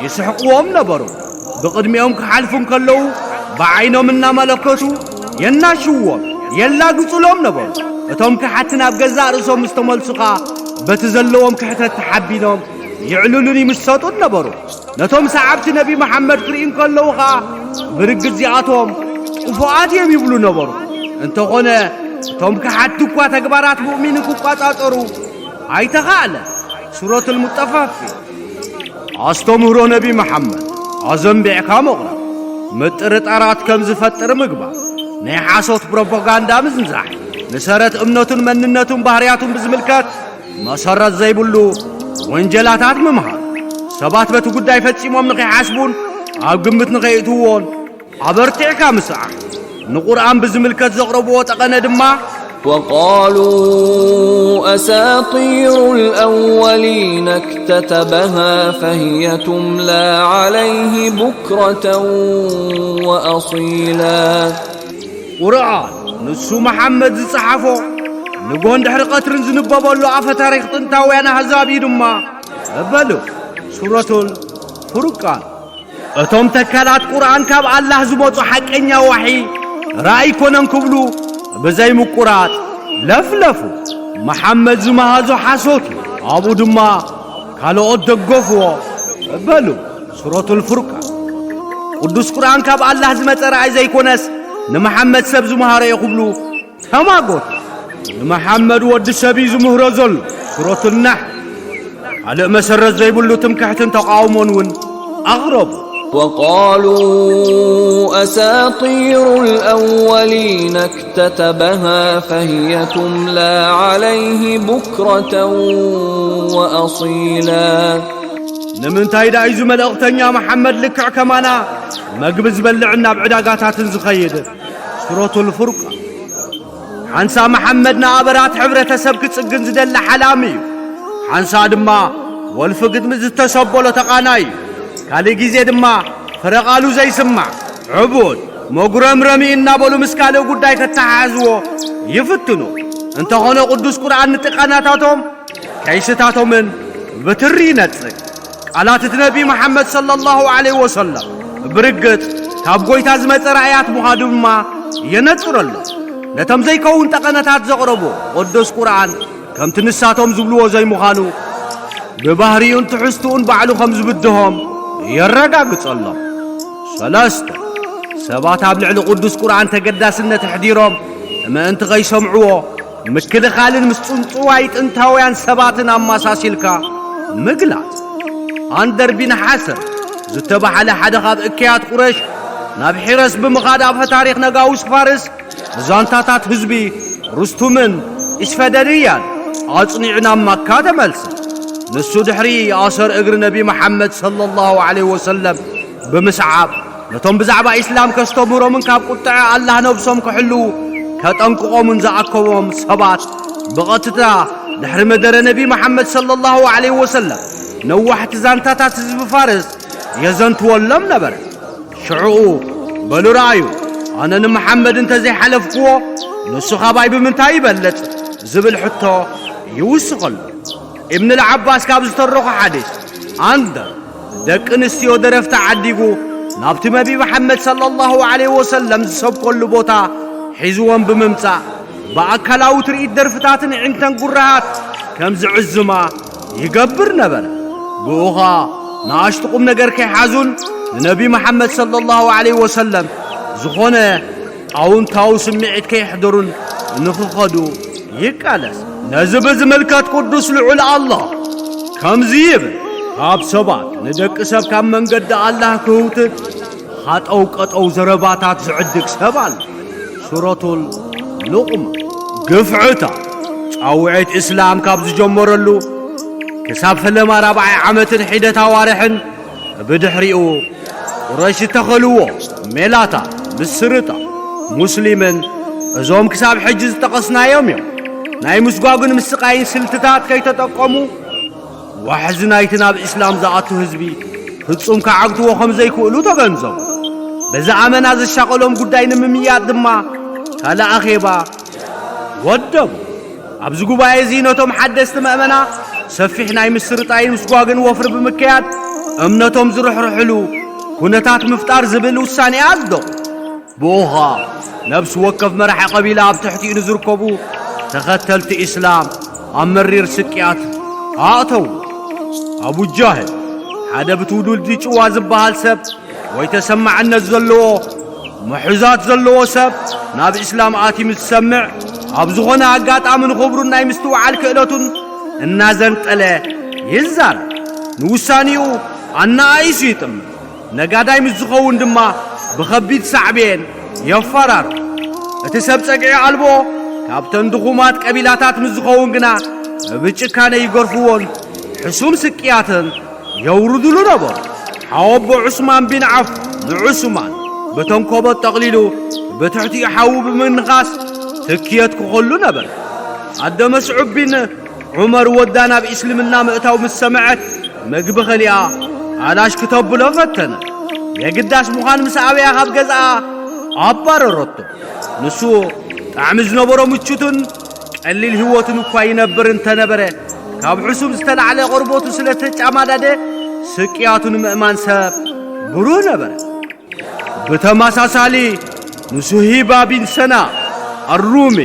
ይስሕቕዎም ነበሩ። ብቕድሚኦም ክሓልፉ እንከለዉ ብዓይኖም እናመለከቱ የናሽዎም፣ የላግጹሎም ነበሩ። እቶም ከሓድቲ ናብ ገዛእ ርእሶም ምስ ተመልሱ ኸኣ በቲ ዘለዎም ክሕተት ተሓቢኖም ይዕልሉን ይምሰጡን ነበሩ። ነቶም ሰዓብቲ ነቢ መሓመድ ክርእዩ እንከለዉ ኸኣ ብርግጽ እዚኣቶም ጥፉኣት እዮም ይብሉ ነበሩ። እንተኾነ እቶም ከሓድቲ እኳ ተግባራት ሙእሚን ክቋጻጸሩ ኣይተኻእለ። ሱረቱል ሙጠፋፊፍ። ኣስተምህሮ ነቢ መሓመድ ኣዘንቢዕካ ምቕራብ፣ ምጥርጣራት ከም ዝፈጥር ምግባር፣ ናይ ሓሶት ፕሮፓጋንዳ ምዝንዛሕ፣ ንሰረት እምነቱን መንነቱን ባህርያቱን ብዝምልከት መሰረት ዘይብሉ ወንጀላታት ምምሃር፣ ሰባት በቲ ጉዳይ ፈጺሞም ንኸይሓስቡን ኣብ ግምት ንኸይእትውዎን ኣበርቲዕካ ምስዓር። ንቁርኣን ብዝምልከት ዘቕረብዎ ጠቐነ ድማ وقالوا أساطير الأولين اكتتبها فهي تملى عليه بكرة وأصيلا. ቁርኣን ንሱ መሓመድ ዝጸሓፎ ንጎን ድሕሪ ቀትርን ዝንበበሉ ኣፈ ታሪኽ ጥንታውያን ኣህዛብ እዩ ድማ እበሉ። ሱረቱል ፉርቃን። እቶም ተካላት ቁርኣን ካብ ኣላህ ዝመጹ ሓቀኛ ዋሒ ራእይ ኮነን ክብሉ ብዘይ ምቁራጽ ለፍለፉ። መሓመድ ዝመሃዞ ሓሶት እዩ። ኣብኡ ድማ ካልኦት ደገፍዎ እበሉ። ሱረቱል ፉርቃን። ቅዱስ ቁርኣን ካብ ኣላህ ዝመጸ ራእይ ዘይኮነስ ንመሓመድ ሰብ ዝመሃሮ እዩ ክብሉ ተማጎቱ። ንመሓመድ ወዲ ሰብ እዩ ዝምህሮ ዘሎ። ሱረቱል ናሕል። ካልእ መሰረት ዘይብሉ ትምክሕትን ተቃውሞን እውን ኣቕረቡ። وقالوا أساطير الأولين اكتتبها فهي تملى عليه بكرة وأصيلا. ንምንታይ ደኣ እዩ እዚ መልእኽተኛ መሓመድ ልክዕ ከማና መግቢ ዝበልዕን ናብ ዕዳጋታትን ዝኸይድ? ሱረቱል ፉርቃን። ሓንሳ መሓመድ ንኣበራት ሕብረተሰብ ክጽግን ዝደሊ ሓላሚ እዩ። ሓንሳ ድማ ወልፊ ግጥሚ ዝተሰበሎ ተቓናይ እዩ። ካልእ ግዜ ድማ ፍረ ቃሉ ዘይስማዕ፣ ዕቡድ፣ መጉረምረሚ እናበሉ ምስ ካልእ ጉዳይ ከተሓሕዝዎ ይፍትኑ። እንተኾነ ቅዱስ ቁርኣን ንጥቃናታቶም ከይስታቶምን ብትሪ ይነጽግ። ቃላት እቲ ነቢ መሓመድ ሰለላሁ ዐለይሂ ወሰለም ብርግጽ ካብ ጎይታ ዝመጸ ራእያት ምዃኑ ድማ የነጽረሎም። ነቶም ዘይከውን ጠቐነታት ዘቕረቡ ቅዱስ ቁርኣን ከምቲ ንሳቶም ዝብልዎ ዘይምዃኑ ብባህሪኡን ትሕዝትኡን ባዕሉ ከም ዝብድሆም የረጋግጸሎም። ሰለስተ፣ ሰባት ኣብ ልዕሊ ቅዱስ ቁርኣን ተገዳስነት ኣሕዲሮም ምእንቲ ኸይሰምዕዎ ምክልኻልን ምስ ጽንጽዋይ ጥንታውያን ሰባትን ኣመሳሲልካ ምግላጽ። ኣንደር ቢን ሓሰን ዝተባህለ ሓደ ካብ እከያት ቁረሽ ናብ ሒረስ ብምኻድ ኣፈ ታሪኽ ነጋውስ ፋርስ ዛንታታት ህዝቢ ሩስቱምን ኢስፈደንያን ኣጽኒዑ ናብ መካ ተመልሰ። ንሱ ድሕሪ ኣሰር እግሪ ነቢ መሓመድ ሰለላሁ ዐለይሂ ወሰለም ብምስዓብ ነቶም ብዛዕባ ኢስላም ከስተምህሮምን ካብ ቁጥዐ ኣላህ ነብሶም ክሕልዉ ከጠንቅቖምን ዝኣከቦም ሰባት ብቐጥታ ድሕሪ መደረ ነቢ መሓመድ ሰለላሁ ዐለይሂ ወሰለም ነዋሕቲ ዛንታታት ህዝቢ ፋርስ የዘንትወሎም ነበረ። ሽዑኡ በሉ ረኣዩ፣ ኣነ ንመሓመድ እንተ ዘይሓለፍክዎ ንሱ ኻባይ ብምንታይ ይበልጽ ዝብል ሕቶ ይውስኸሉ። ኢብን ልዓባስ ካብ ዝተረኾ ሓዲስ ኣንደር ደቂ ኣንስትዮ ደረፍቲ ዓዲጉ ናብቲ ነቢ መሓመድ ሰለላሁ ዐለይሂ ወሰለም ዝሰብከሉ ቦታ ሒዝወን ብምምጻእ ብኣካላዊ ትርኢት ደርፍታትን ዕንተን ጉራሃት ከም ዝዕዝማ ይገብር ነበረ። ብኡ ኸኣ ንኣሽቱ ቁም ነገር ከይሓዙን ንነቢ መሓመድ ሰለላሁ ዐለይሂ ወሰለም ዝኾነ ኣውንታዊ ስምዒት ከየሕደሩን ንኽኸዱ ይቃለስ። ነዚ ብዝምልከት ቅዱስ ልዑል ኣላህ ከምዚ ይብል፣ ካብ ሰባት ንደቂ ሰብ ካብ መንገዲ ኣላህ ክህውትት ሃጠው ቀጠው ዘረባታት ዝዕድግ ሰብ ኣሎ። ሱረቱል ሉቕማን። ግፍዕታት ጻውዒት እስላም ካብ ዝጀመረሉ ክሳብ ፈለማ ራብዓይ ዓመትን ሒደት ኣዋርሕን ብድሕሪኡ ቁረይሽ ዝተኸልዎ ሜላታ፣ ምስርጣ፣ ሙስሊምን እዞም ክሳብ ሕጂ ዝጠቐስናዮም እዮም። ናይ ምስጓጉን ምስቃይን ስልትታት ከይተጠቀሙ ዋሕዚ ናይቲ ናብ እስላም ዝኣቱ ህዝቢ ፍጹም ክዓግትዎ ከም ዘይክእሉ ተገንዘቡ። በዚ ኣመና ዘሻቐሎም ጉዳይ ንምምያጥ ድማ ካልእ ኣኼባ ወደቡ። ኣብዚ ጉባኤ እዚ ነቶም ሓደስቲ መእመና ሰፊሕ ናይ ምስርጣይን ምስጓግን ወፍሪ ብምክያድ እምነቶም ዝርሕርሕሉ ኩነታት ምፍጣር ዝብል ውሳኔ ኣጽደቑ። ብኡ ኸኣ ነብሲ ወከፍ መራሒ ቀቢላ ኣብ ትሕቲኡ ንዝርከቡ ተኸተልቲ ኢስላም ኣብ መሪር ስቅያት ኣእተዉ። ኣቡ ጃህል ሓደ ብትውልዲ ጭዋ ዝበሃል ሰብ ወይ ተሰማዕነት ዘለዎ ምሕዛት ዘለዎ ሰብ ናብ እስላም ኣትዩ ምስ ዝሰምዕ ኣብ ዝኾነ ኣጋጣሚ ንኽብሩን ናይ ምስትውዓል ክእለቱን እናዘንጠለ ይዛረብ። ንውሳኔኡ ኣነኣኢሱ ይጥምት። ነጋዳይ ምስ ዝኸውን ድማ ብኸቢድ ሳዕቤን የፈራርቕ። እቲ ሰብ ጸግዒ ኣልቦ ካብተን ድኹማት ቀቢላታት ምስ ዝኸውን ግና ብጭካነ ይገርፍዎን ሕሱም ስቅያትን የውርዱሉ ነበሩ። ሓወቦ ዑስማን ቢን ዓፍ ንዑስማን ብተንኮበት ጠቕሊሉ ብትሕቲኡ ሓዊ ብምንኻስ ትክየት ክኸሉ ነበረ። ኣደ መስዑብ ቢን ዑመር ወዳ ናብ እስልምና ምእታው ምስ ሰምዐት፣ መግቢ ከሊኣ ኣላሽ ክተብሎ ፈተነ። የግዳስ ምዃን ምስ ኣበያ ካብ ገዝኣ ኣባረረቶ። ንሱ ጣዕሚ ዝነበሮ ምቹትን ቀሊል ህይወትን እኳ ይነብር እንተነበረ፣ ካብ ሕሱም ዝተላዕለ ቆርበቱ ስለ ተጫማዳደ፣ ስቅያቱ ንምእማን ሰብ ብሩህ ነበረ። ብተመሳሳሊ ንሱሂባ ቢን ሰና ኣሩሚ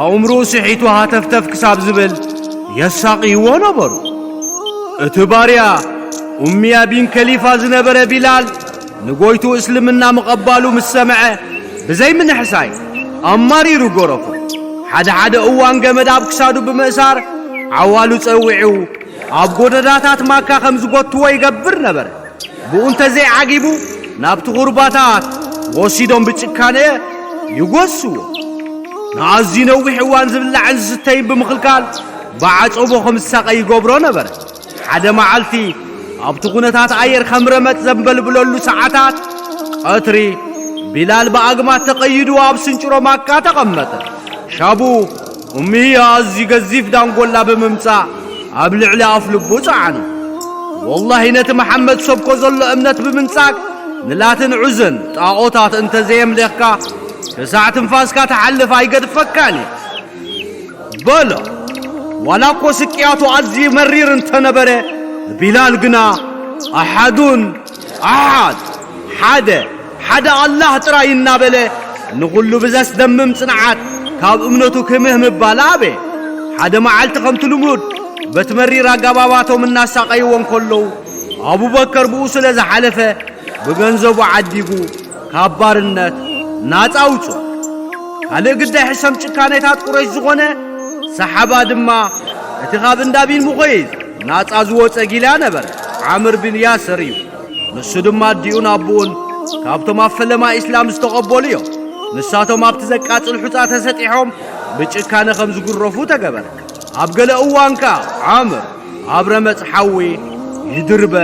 ኣእምሮኡ ስሒቱ ሃተፍተፍ ክሳብ ዝብል የሳቕይዎ ነበሩ። እቲ ባርያ ኡምያ ቢን ከሊፋ ዝነበረ ቢላል ንጎይቱ እስልምና ምቐባሉ ምስ ሰምዐ ብዘይምንሕሳይ ኣማሪሩ ገረፎ። ሓደ ሓደ እዋን ገመድ ኣብ ክሳዱ ብምእሳር ዓዋሉ ጸዊዑ ኣብ ጎደናታት ማካ ከም ዝጎትዎ ይገብር ነበረ። ብኡ እንተዘይዓጊቡ ናብቲ ቁርባታት ወሲዶም ብጭካነ ይጎስዎ። ንኣዝዩ ነዊሕ እዋን ዝብላዕን ዝስተይን ብምኽልካል ብዓጸቦ ከም ዝሳቐ ይገብሮ ነበረ። ሓደ መዓልቲ ኣብቲ ኩነታት ኣየር ከም ረመጽ ዘንበልብለሉ ሰዓታት ቀትሪ ቢላል ብኣግማት ተቐይዱ ኣብ ስንጭሮ ማካ ተቐመጠ። ሻቡ እምሂ ኣዝዩ ገዚፍ ዳንጎላ ብምምጻእ ኣብ ልዕሊ ኣፍ ልቡ ጸዓኖ። ወላሂ ነቲ መሓመድ ሰብኮ ዘሎ እምነት ብምንጻግ ንላትን ዑዝን ጣዖታት እንተ ዘየምለኽካ ክሳዕ ትንፋስካ ትሓልፍ ኣይገድፈካን እየ በሎ። ዋላ እኮ ስቅያቱ ኣዝዩ መሪር እንተነበረ ቢላል ግና ኣሓዱን ኣሓድ ሓደ ሓደ ኣላህ ጥራይ እናበለ ንኹሉ ብዘስደምም ጽንዓት ካብ እምነቱ ክምህ ምባል ኣበየ። ሓደ መዓልቲ ከምቲ ልሙድ በቲ መሪር ኣገባባቶም እናሳቐይዎ እንከለዉ ኣቡበከር ብኡ ስለ ዝሓለፈ ብገንዘቡ ዓዲጉ ካብ ባርነት ናጻ ኣውጽኦ። ካልእ ግዳይ ሕሰም ጭካኔታት ቁረይሽ ዝኾነ ሰሓባ ድማ እቲ ካብ እንዳ ቢን ሙኸይዝ ናጻ ዝወጸ ጊላ ነበረ። ዓምር ቢን ያስር እዩ። ንሱ ድማ ኣዲኡን ኣቦኡን ካብቶም ኣብ ፈለማ ኢስላም ዝተቐበሉ እዮም። ንሳቶም ኣብቲ ዘቃጽል ሑጻ ተሰጢሖም ብጭካነ ከም ዝግረፉ ተገበረ። ኣብ ገለ እዋን ከኣ ዓምር ኣብ ረመጽ ሓዊ ይድርበ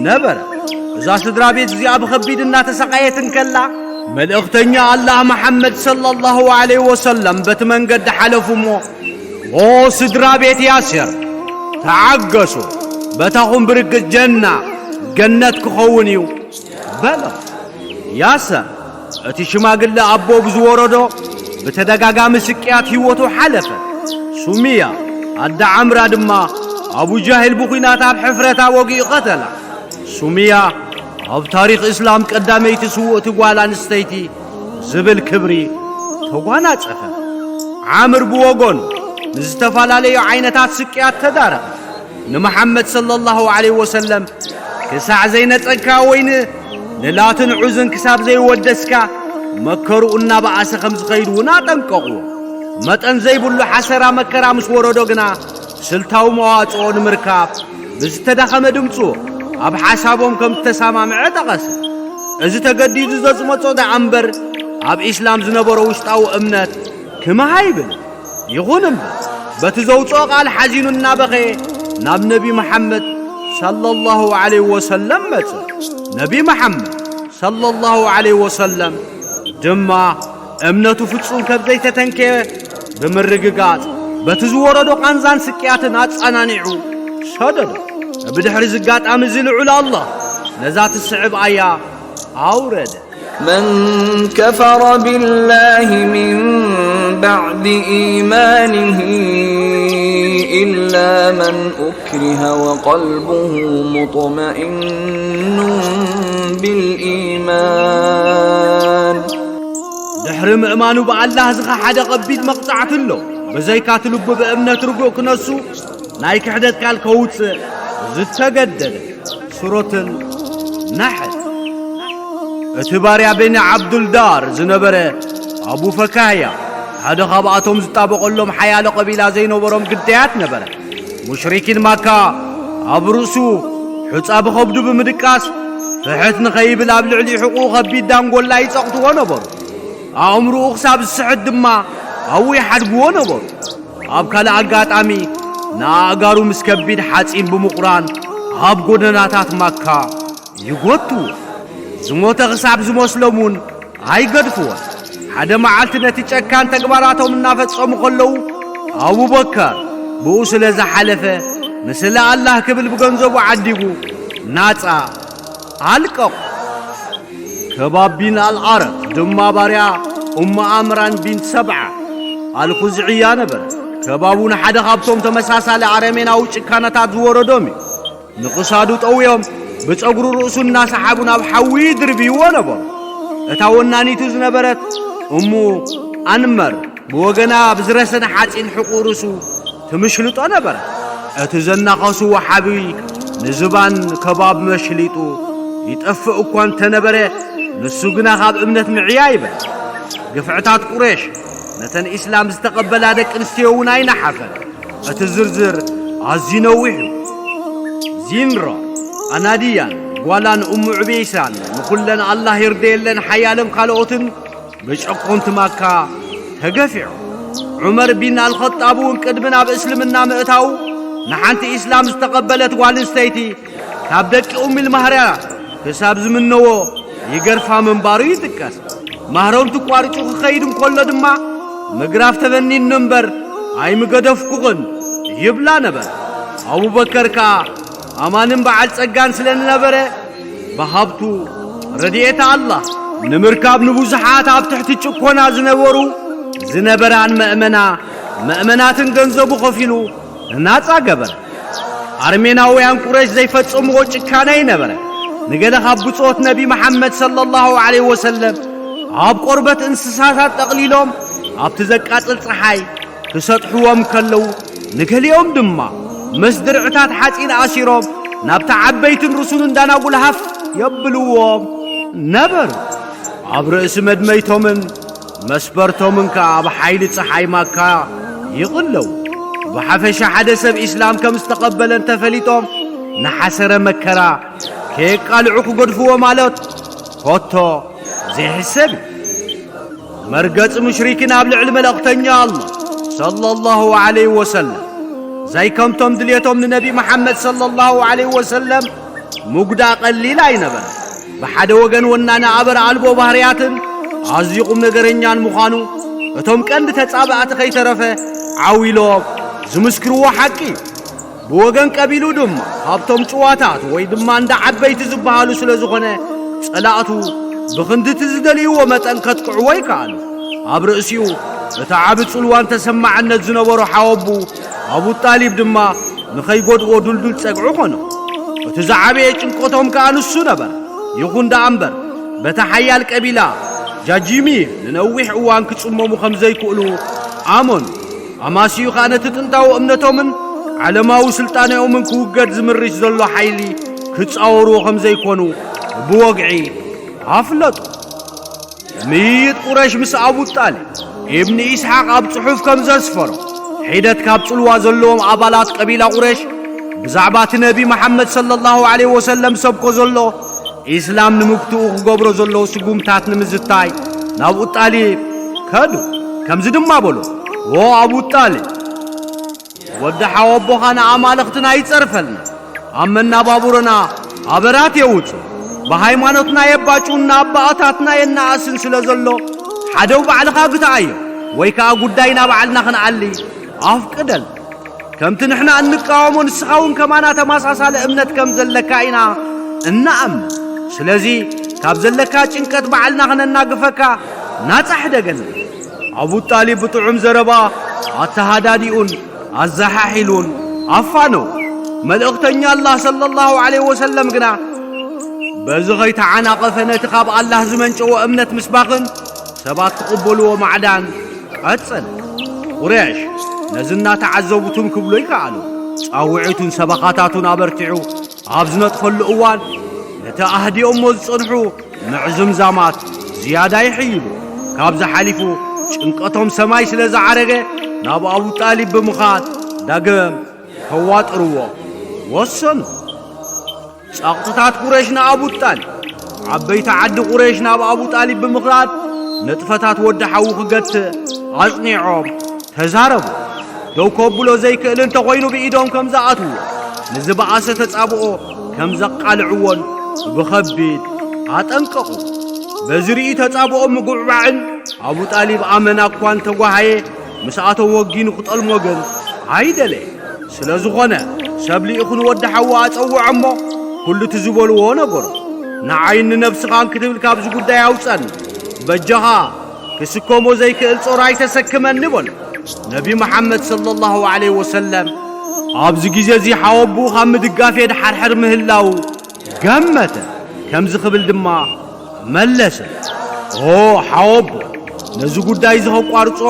ነበረ። እዛ ስድራ ቤት እዚኣ ብኸቢድ እናተሰቓየት እንከላ፣ መልእኽተኛ ኣላህ መሓመድ ሰለላሁ ዐለይሂ ወሰለም በቲ መንገዲ ሓለፉ እሞ፣ "ኦ ስድራ ቤት ያሲር፣ ተዓገሱ፣ በታኹም ብርግጽ ጀና፣ ገነት ክኸውን እዩ" በሎም። ያሰር እቲ ሽማግለ ኣቦ ብዝወረዶ ብተደጋጋሚ ስቅያት ህይወቱ ሓለፈ። ሱምያ ኣደ ዓምራ ድማ ኣቡ ጃህል ብኲናት ኣብ ሕፍረታ ወጊኡ ቀተላ። ሱምያ ኣብ ታሪኽ እስላም ቀዳመይቲ ስውእቲ ጓል ኣንስተይቲ ዝብል ክብሪ ተጓናጸፈ። ዓምር ብወገኑ ንዝተፈላለዩ ዓይነታት ስቅያት ተዳረኸ። ንመሓመድ ሰለላሁ ዐለይሂ ወሰለም ክሳዕ ዘይነጸግካ ወይ ን-፣ ንላትን ዑዝን ክሳብ ዘይወደስካ መከርኡ እናበኣሰ ከም ዝኸይድ እውን ኣጠንቀቕዎ። መጠን ዘይብሉ ሓሰራ መከራ ምስ ወረዶ ግና ስልታዊ መዋጽኦ ንምርካብ ብዝተዳኸመ ድምጹ ኣብ ሓሳቦም ከም ዝተሰማምዐ ጠቐሰ። እዚ ተገዲዱ ዘዝመጾ ደኣ እምበር ኣብ ኢስላም ዝነበሮ ውሽጣዊ እምነት ክምሃ ኣይብል። ይኹን እምበር በቲ ዘውጽኦ ቃል ሓዚኑ እናበኸየ ናብ ነቢ መሓመድ ሰለላሁ ዐለይሂ ወሰለም መጸ። ነቢ መሓመድ ሰለላሁ ዐለይሂ ወሰለም ድማ እምነቱ ፍጹም ከም ዘይተተንከየ ብምርግጋጽ፣ በቲ ዝወረዶ ቃንዛን ስቅያትን ኣጸናኒዑ ሰደዶ። ብድሕሪ እዚ ኣጋጣሚ እዚ ልዑል ኣላህ ነዛ ትስዕብ ኣያ ኣውረደ። من كفر بالله من بعد إيمانه إلا من أكره وقلبه مطمئن بالإيمان. ድሕሪ ምእማኑ ብኣላህ ዝኸሓደ ኸቢድ መቕጻዕቲ ኣሎ። ብዘይካ እቲ ልቡ ብእምነት ርጉእ ክነሱ ናይ ክሕደት ቃል ከውጽእ ዝተገደደ። ሱረቱል ናሕል። እቲ ባርያ በኒ ዓብዱልዳር ዝነበረ ኣቡ ፈካህያ ሓደ ካብኣቶም ዝጣበቐሎም ሓያሎ ቀቢላ ዘይነበሮም ግዳያት ነበረ። ሙሽሪኪን ማካ ኣብ ርእሱ ሑጻ ብኸብዱ ብምድቃስ ፍሕት ንኸይብል ኣብ ልዕሊ ሕቑኡ ኸቢድ ዳንጎላ ይጸቕጥዎ ነበሩ። ኣእምሮኡ ክሳብ ዝስሕት ድማ ኣብኡ ይሓድግዎ ነበሩ። ኣብ ካልእ ኣጋጣሚ ንኣእጋሩ ምስ ከቢድ ሓጺን ብምቑራን ኣብ ጎደናታት ማካ ይጎትዎ። ዝሞተ ክሳብ ዝመስሎም እውን ኣይገድፍዎን። ሓደ መዓልቲ ነቲ ጨካን ተግባራቶም እናፈጸሙ ከለዉ ኣቡበከር ብኡ ስለ ዝሓለፈ ንስለ ኣላህ ክብል ብገንዘቡ ዓዲጉ ናጻ ኣልቀቑ። ከባብ ቢን ኣልዓረብ ድማ ባርያ ኡም ኣምራን ቢንት ሰብዓ ኣልኹዝዕያ ነበረ። ከባቡ ንሓደ ካብቶም ተመሳሳሊ ኣረሜናዊ ጭካነታት ዝወረዶም እዩ። ንኽሳዱ ጠውዮም ብጸጉሩ ርእሱ እናሰሓቡ ናብ ሓዊ ድርብይዎ ነበሩ። እታ ወናኒቱ ዝነበረት እሙ ኣንመር ብወገና ብዝረሰነ ሓጺን ሕቑ ርእሱ ትምሽልጦ ነበረ። እቲ ዘናኸሱ ወሓቢ ንዝባን ከባብ መሽሊጡ ይጠፍእ እኳ እንተነበረ፣ ንሱ ግና ካብ እምነት ምዕያ ይበል። ግፍዕታት ቁሬሽ ነተን ኢስላም ዝተቐበላ ደቂ ኣንስትዮ እውን ኣይነሓፈን። እቲ ዝርዝር ኣዝዩ ነዊሕ እዩ። ዚንሮ ኣናድያን ጓላን እሙ ዑቤይሳን ንኹለን ኣላህ ይርደየለን ሓያለን ካልኦትን ብጨቆንቲ ማካ ተገፊዑ። ዑመር ቢን ኣልኸጣብ እውን ቅድሚ ናብ እስልምና ምእታዉ ንሓንቲ ኢስላም ዝተቐበለት ጓል ኣንስተይቲ ካብ ደቂ ኡሚል ማህርያ ክሳብ ዝምነዎ ይገርፋ ምንባሩ ይጥቀስ። ማህረምቱ ቋሪጹ ክኸይድ እንከሎ ድማ "ምግራፍ ተመኒኒ እምበር ኣይምገደፍኩኽን" ይብላ ነበረ። ኣቡበከር ከኣ ኣማንን በዓል ጸጋን ስለ ዝነበረ ብሃብቱ ረድኤት ኣላህ ንምርካብ ንብዙሓት ኣብ ትሕቲ ጭኮና ዝነበሩ ዝነበራን መእመና መእመናትን ገንዘቡ ከፊሉ ናጻ ገበረ። ኣርሜናውያን ቁረሽ ዘይፈጸምዎ ጭካነ ኣይነበረ። ንገለ ካብ ብጾት ነቢ መሓመድ ሰለላሁ ዐለይሂ ወሰለም ኣብ ቆርበት እንስሳታት ጠቕሊሎም ኣብቲ ዘቃጽል ጸሓይ ክሰጥሕዎም ከለዉ፣ ንገሊኦም ድማ ምስ ድርዕታት ሓጺን ኣሲሮም ናብታ ዓበይትን ርሱን እንዳናጉልሃፍ የብልዎም ነበሩ። ኣብ ርእሲ መድመይቶምን መስበርቶምን ከኣ ኣብ ሓይሊ ጸሓይ ማካ ይቕለዉ። ብሓፈሻ ሓደ ሰብ ኢስላም ከም ዝተቐበለ እንተፈሊጦም ንሓሰረ መከራ ከየቃልዑ ክገድፍዎ ማለት ኮቶ ዘይሕሰብ እዩ። መርገጺ ሙሽሪኪን ኣብ ልዕሊ መልእኽተኛ ኣላህ ሰለላሁ ዐለይሂ ወሰለም ዘይከምቶም ድልየቶም ንነቢ መሓመድ ሰለላሁ ዐለይሂ ወሰለም ምጉዳእ ቀሊል ኣይነበረ። ብሓደ ወገን ወናኒ ኣበር ኣልቦ ባህርያትን ኣዝዩ ቁም ነገረኛን ምዃኑ እቶም ቀንዲ ተጻባእቲ ከይተረፈ ዓው ኢሎም ዝምስክርዎ ሓቂ እዩ። ብወገን ቀቢሉ ድማ ካብቶም ጭዋታት ወይ ድማ እንዳ ዓበይቲ ዝበሃሉ ስለ ዝኾነ ጸላእቱ ብኽንዲ እቲ ዝደልይዎ መጠን ከጥቅዕዎ ይከኣሉ። ኣብ ርእሲኡ እቲ ዓቢ ጽልዋን ተሰማዕነት ዝነበሮ ሓወቡ ኣቡ ጣሊብ ድማ ንኸይጎድዎ ዱልዱል ጸግዒ ኾኖ። እቲ ዝዓበየ ጭንቀቶም ከኣ ንሱ ነበረ። ይኹን ደኣ እምበር በቲ ሓያል ቀቢላ ጃጂሚ ንነዊሕ እዋን ክጽመሙ ከም ዘይክእሉ ኣመኑ። ኣማሲኡ ኸኣ ነቲ ጥንታዊ እምነቶምን ዓለማዊ ስልጣኔኦምን ክውገድ ዝምርሽ ዘሎ ሓይሊ ክጻወርዎ ከም ዘይኮኑ ብወግዒ ኣፍለጡ። ምይይጥ ቁረሽ ምስ ኣቡ ጣሊብ ኢብኒ ኢስሓቅ ኣብ ጽሑፍ ከም ዘስፈሮ፣ ሒደት ካብ ጽልዋ ዘለዎም ኣባላት ቀቢላ ቁረሽ ብዛዕባ እቲ ነቢ መሓመድ ሰለላሁ ዐለይሂ ወሰለም ሰብኮ ዘሎ ኢስላም ንምግትኡ ክገብሮ ዘለዎ ስጉምታት ንምዝታይ ናብ ጣሊብ ከዱ። ከምዚ ድማ በሎ፣ "ዎ ኣቡ ጣሊብ፣ ወዲ ሓወቦኻ ንኣማልኽትና ይጸርፈልና፣ ኣብ መናባብሮና ኣበራት የውጽእ፣ ብሃይማኖትና የባጭውና፣ ኣባኣታትና የናኣስን ስለ ዘሎ፣ ሓደው ባዕልኻ ግትኣዮ፣ ወይ ከኣ ጉዳይና ባዕልና ክንኣሊ ኣፍቅደል። ከምቲ ንሕና እንቃወሞ፣ ንስኻ እውን ከማና ተመሳሳሊ እምነት ከም ዘለካ ኢና እንኣምን። ስለዚ፣ ካብ ዘለካ ጭንቀት ባዕልና ክነናግፈካ ናጻ ሕደገልና። ኣቡ ጣሊብ ብጥዑም ዘረባ ኣተሃዳዲኡን ኣዘሓሒሉን ኣፋነው። መልእኽተኛ ኣላህ ሰለላሁ ዐለይሂ ወሰለም ግና በዚ ኸይተዓናቐፈ ነቲ ካብ ኣላህ ዝመንጨወ እምነት ምስባኽን ሰባት ክቕበልዎ ማዕዳን ቀጸለ። ቁሬሽ ነዚ እናተዓዘቡ ትም ክብሉ ይከኣሉ። ጻውዒቱን ሰበኻታቱን ኣበርቲዑ ኣብ ዝነጥፈሉ እዋን፣ ነቲ ኣህዲኦሞ ዝጸንሑ ምዕዝምዛማት ዝያዳ ይሕይሉ። ካብዚ ሓሊፉ ጭንቀቶም ሰማይ ስለ ዝዓረገ፣ ናብ ኣቡ ጣሊብ ብምኻድ ዳግም ከዋጥርዎ ወሰኑ። ጸቕጥታት ቁሬሽ ንኣቡ ጣሊብ። ዓበይቲ ዓዲ ቁሬሽ ናብ ኣቡ ጣሊብ ብምኻድ ንጥፈታት ወዲ ሓዉ ክገትእ ኣጽኒዖም ተዛረቡ። ደው ከብሎ ዘይክእል እንተኾይኑ ብኢዶም ከም ዝኣትዎ፣ ንዝበኣሰ ተጻብኦ ከም ዘቃልዕዎን ብኸቢድ ኣጠንቀቑ። በዚ ርኢ ተጻብኦ ምጉዕባዕን ኣቡ ጣሊብ ኣመና እኳ እንተጓሃየ፣ ምስኣቶም ወጊኑ ክጠልሞ ግን ኣይደለየ። ስለ ዝኾነ፣ ሰብ ልኢኹ ንወዲ ሓዉ ኣጸውዖ እሞ፣ ኩሉ እቲ ዝበልዎ ነገሮ። ንዓይን ንነብስኻን ክትብል ካብዚ ጉዳይ ኣውጸን። በጃኻ፣ ክስከሞ ዘይክእል ጾር ኣይተሰክመኒ በሎ። ነቢ መሓመድ ሰለላሁ ዐለይሂ ወሰለም፣ ኣብዚ ግዜ እዚ ሓወቦኡ ካብ ምድጋፍ የድሓርሕር ምህላዉ ገመተ። ከምዚ ክብል ድማ መለሰ፣ ኦ ሓወቦ፣ ነዚ ጉዳይ እዚ ከቋርጾ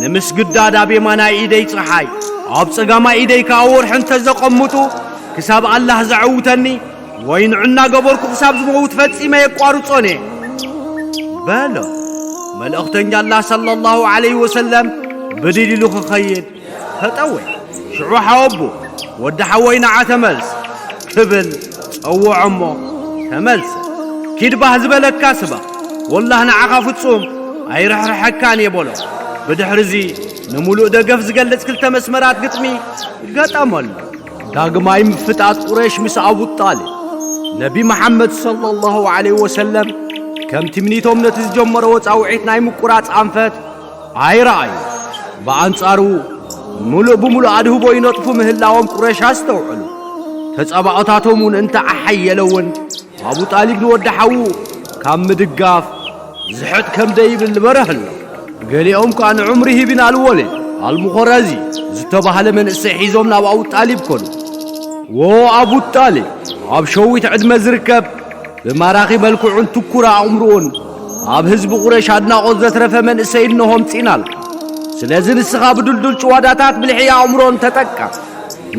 ንምስግዳድ ኣብ የማናይ ኢደይ ጸሓይ፣ ኣብ ጸጋማይ ኢደይ ከኣ ወርሒ እንተ ዘቐምጡ፣ ክሳብ ኣላህ ዘዐውተኒ ወይ ንዑ እናገበርኩ ክሳብ ዝመውት ፈጺመ የቋርጾን እየ በሎ። መልእኽተኛ ኣላህ ሰለላሁ ዐለይሂ ወሰለም ብድድ ኢሉ ክኸይድ ተጠወየ። ሽዑ ሓወቦ፣ ወዲ ሓወይ ንዓ ተመልስ ክብል ጸውዖ እሞ ተመልሰ። ኪድ ባህ ዝበለካ ስበኽ፣ ወላህ ንዓኻ ፍጹም ኣይርሕርሐካን እየ በሎ። ብድሕሪ እዚ ንምሉእ ደገፍ ዝገልጽ ክልተ መስመራት ግጥሚ ገጠመሉ። ዳግማይ ምፍጣጥ ቁረይሽ ምስ ኣቡ ጣሊብ። ነቢ መሓመድ ሰለላሁ ዐለይሂ ወሰለም ከም ትምኒቶም ነቲ ዝጀመረዎ ጻውዒት ናይ ምቁራጽ ኣንፈት ኣይረኣዩ። ብኣንጻሩ፣ ምሉእ ብምሉእ ኣድህቦ ይነጥፉ ምህላዎም ቁረይሽ ኣስተውዕሉ። ተጻባኦታቶም እውን እንተ ኣሓየለ እውን፣ ኣቡ ጣሊብ ንወዲ ሓዉ ካብ ምድጋፍ ዝሕጥ ከም ደይብል በረህ ኣሎ። ገሊኦም ከኣ ንዑምሪ ሂብን ኣልወሊድ ኣልሙኸረዚ ዝተባህለ መንእሰይ ሒዞም ናብ ኣቡ ጣሊብ ከዱ። "ወ ኣቡ ጣሊብ፣ ኣብ ሸዊት ዕድመ ዝርከብ፣ ብማራኺ መልክዑን ትኩር ኣእምሮኡን ኣብ ህዝቢ ቁረይሽ ኣድናቖት ዘትረፈ መንእሰይ እንሆ ኣምጺእናልካ። ስለዚ ንስኻ ብድልዱል ጭዋዳታት ብልሒ ኣእምሮን ተጠቀም።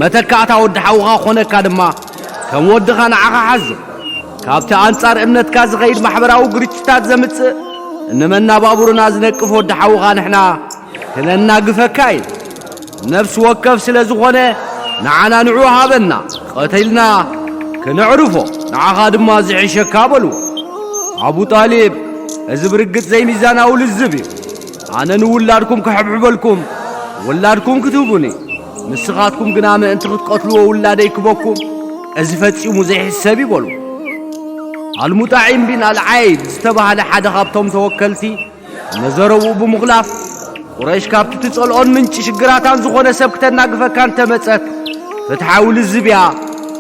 መተካእታ ወዲ ሓውኻ ክኾነካ ድማ ከም ወድኻ ንዓኻ ሓዞ። ካብቲ ኣንጻር እምነትካ ዝኸይድ ማሕበራዊ ግርጭታት ዘምጽእ ንመናባብሮና ዝነቅፍ ወዲ ሓውኻ ንሕና ክነናግፈካ ኢና። ነፍሲ ወከፍ ስለ ዝኾነ ንዓና ንዑ ሃበና፣ ቀቲልና ክነዕርፎ፣ ንዓኻ ድማ ዝሕሸካ" በልዎ። ኣቡ ጣሊብ፣ እዚ ብርግጽ ዘይሚዛናዊ ልዝብ እዩ። ኣነ ንውላድኩም ክሕብሕበልኩም፣ ውላድኩም ክትህቡኒ፣ ንስኻትኩም ግና ምእንቲ ክትቀትልዎ ውላደይ ክበኩም፣ እዚ ፈጺሙ ዘይሕሰብ እዩ በሉ። ኣልሙጣዒም ቢን ኣልዓይድ ዝተባህለ ሓደ ካብቶም ተወከልቲ፣ ንዘረብኡ ብምኹላፍ፣ ቁረይሽ ካብቲ ትጸልኦን ምንጪ ሽግራታን ዝኾነ ሰብ ክተናግፈካ እንተመጸት፣ ፍትሓዊ ልዝብ እያ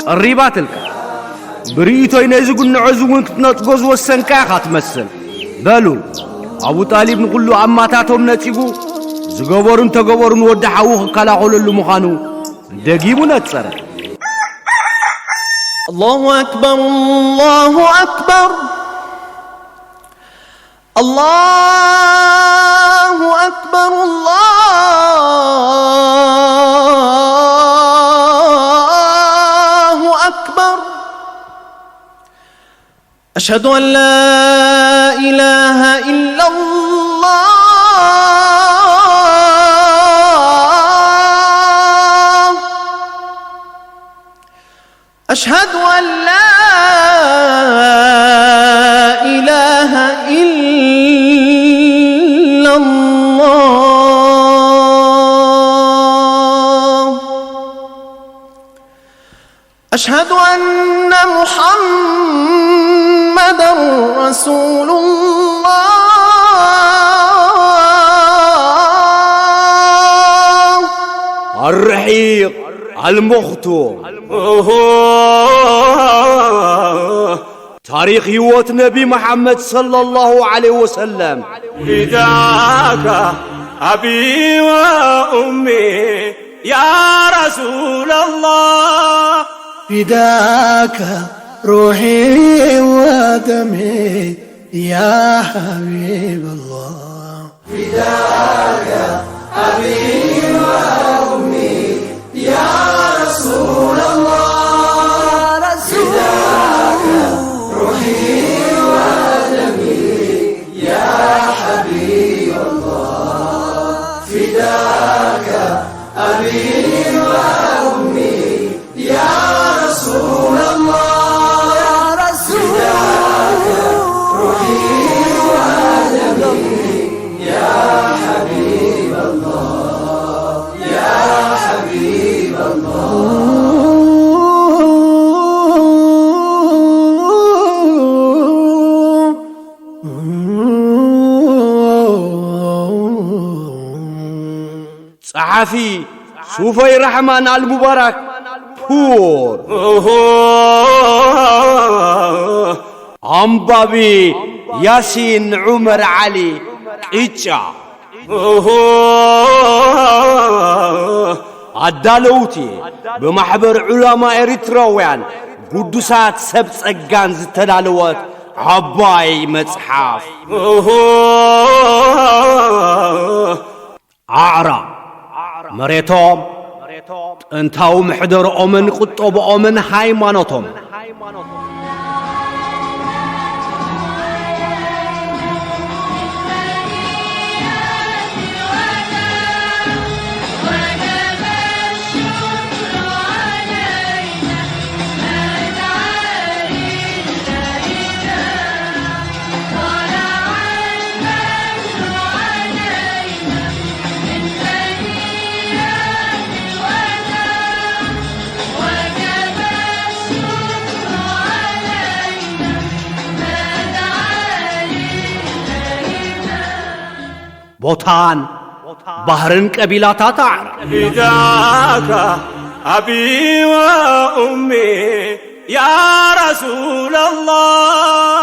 ቀሪባትልካ። ብርእይቶይ ነዚ ጉንዖ እዚ እውን ክትነጽጎ ዝወሰንካ ኢኻ ትመስል። በሉ፣ ኣቡ ጣሊብ ንኹሉ ኣማታቶም ነጺጉ፣ ዝገበሩን ተገበሩን ወዲ ሓዉ ክከላኸለሉ ምዃኑ ደጊሙ ነጸረ። الله أكبر، الله أكبر، الله أكبر، الله أكبر. أشهد أن لا إله إلا الله. أشهد أن لا إله إلا الله. أشهد أن محمدا رسول الله. الرحيق المختوم. ታሪኽ ህይወት ነቢ መሓመድ ሰለላሁ ዐለይሂ ወሰለም። فداك أبي وأمي يا رسول الله. فداك روحي ودمي يا حبيب الله. فداك أبي وأمي يا رسول الله. فداك روحي ودمي يا حبيب الله. فداك أبي وأمي يا رسول الله. يا رسول الله. روحي ودمي يا حبيب الله، يا حبيب الله. ጸሓፊ ሱፈይ ራሕማን ኣልሙባራክ ፑር። ኣንባቢ ያሲን ዑመር ዓሊ ቅጫ። ኣዳለውቲ ብማሕበር ዑላማ ኤሪትራውያን ግዱሳት ሰብ ጸጋን ዝተዳለወት ዓባይ መጽሓፍ። ኣዕራብ መሬቶም፣ ጥንታዊ መሕደርኦምን ቁጠብኦምን ሃይማኖቶም። ቦታን ባህርን ቀቢላታት ኣዕራብ። فداك أبي وأمي يا رسول الله.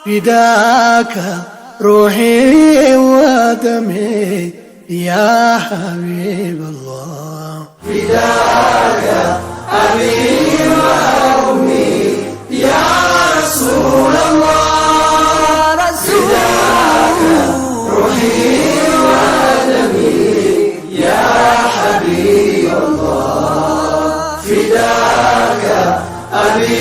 فداك روحي ودمي يا حبيب الله. فداك أبي وأمي يا رسول الله. يا رسول الله. فداك روحي ودمي يا حبيب الله. فداك أبي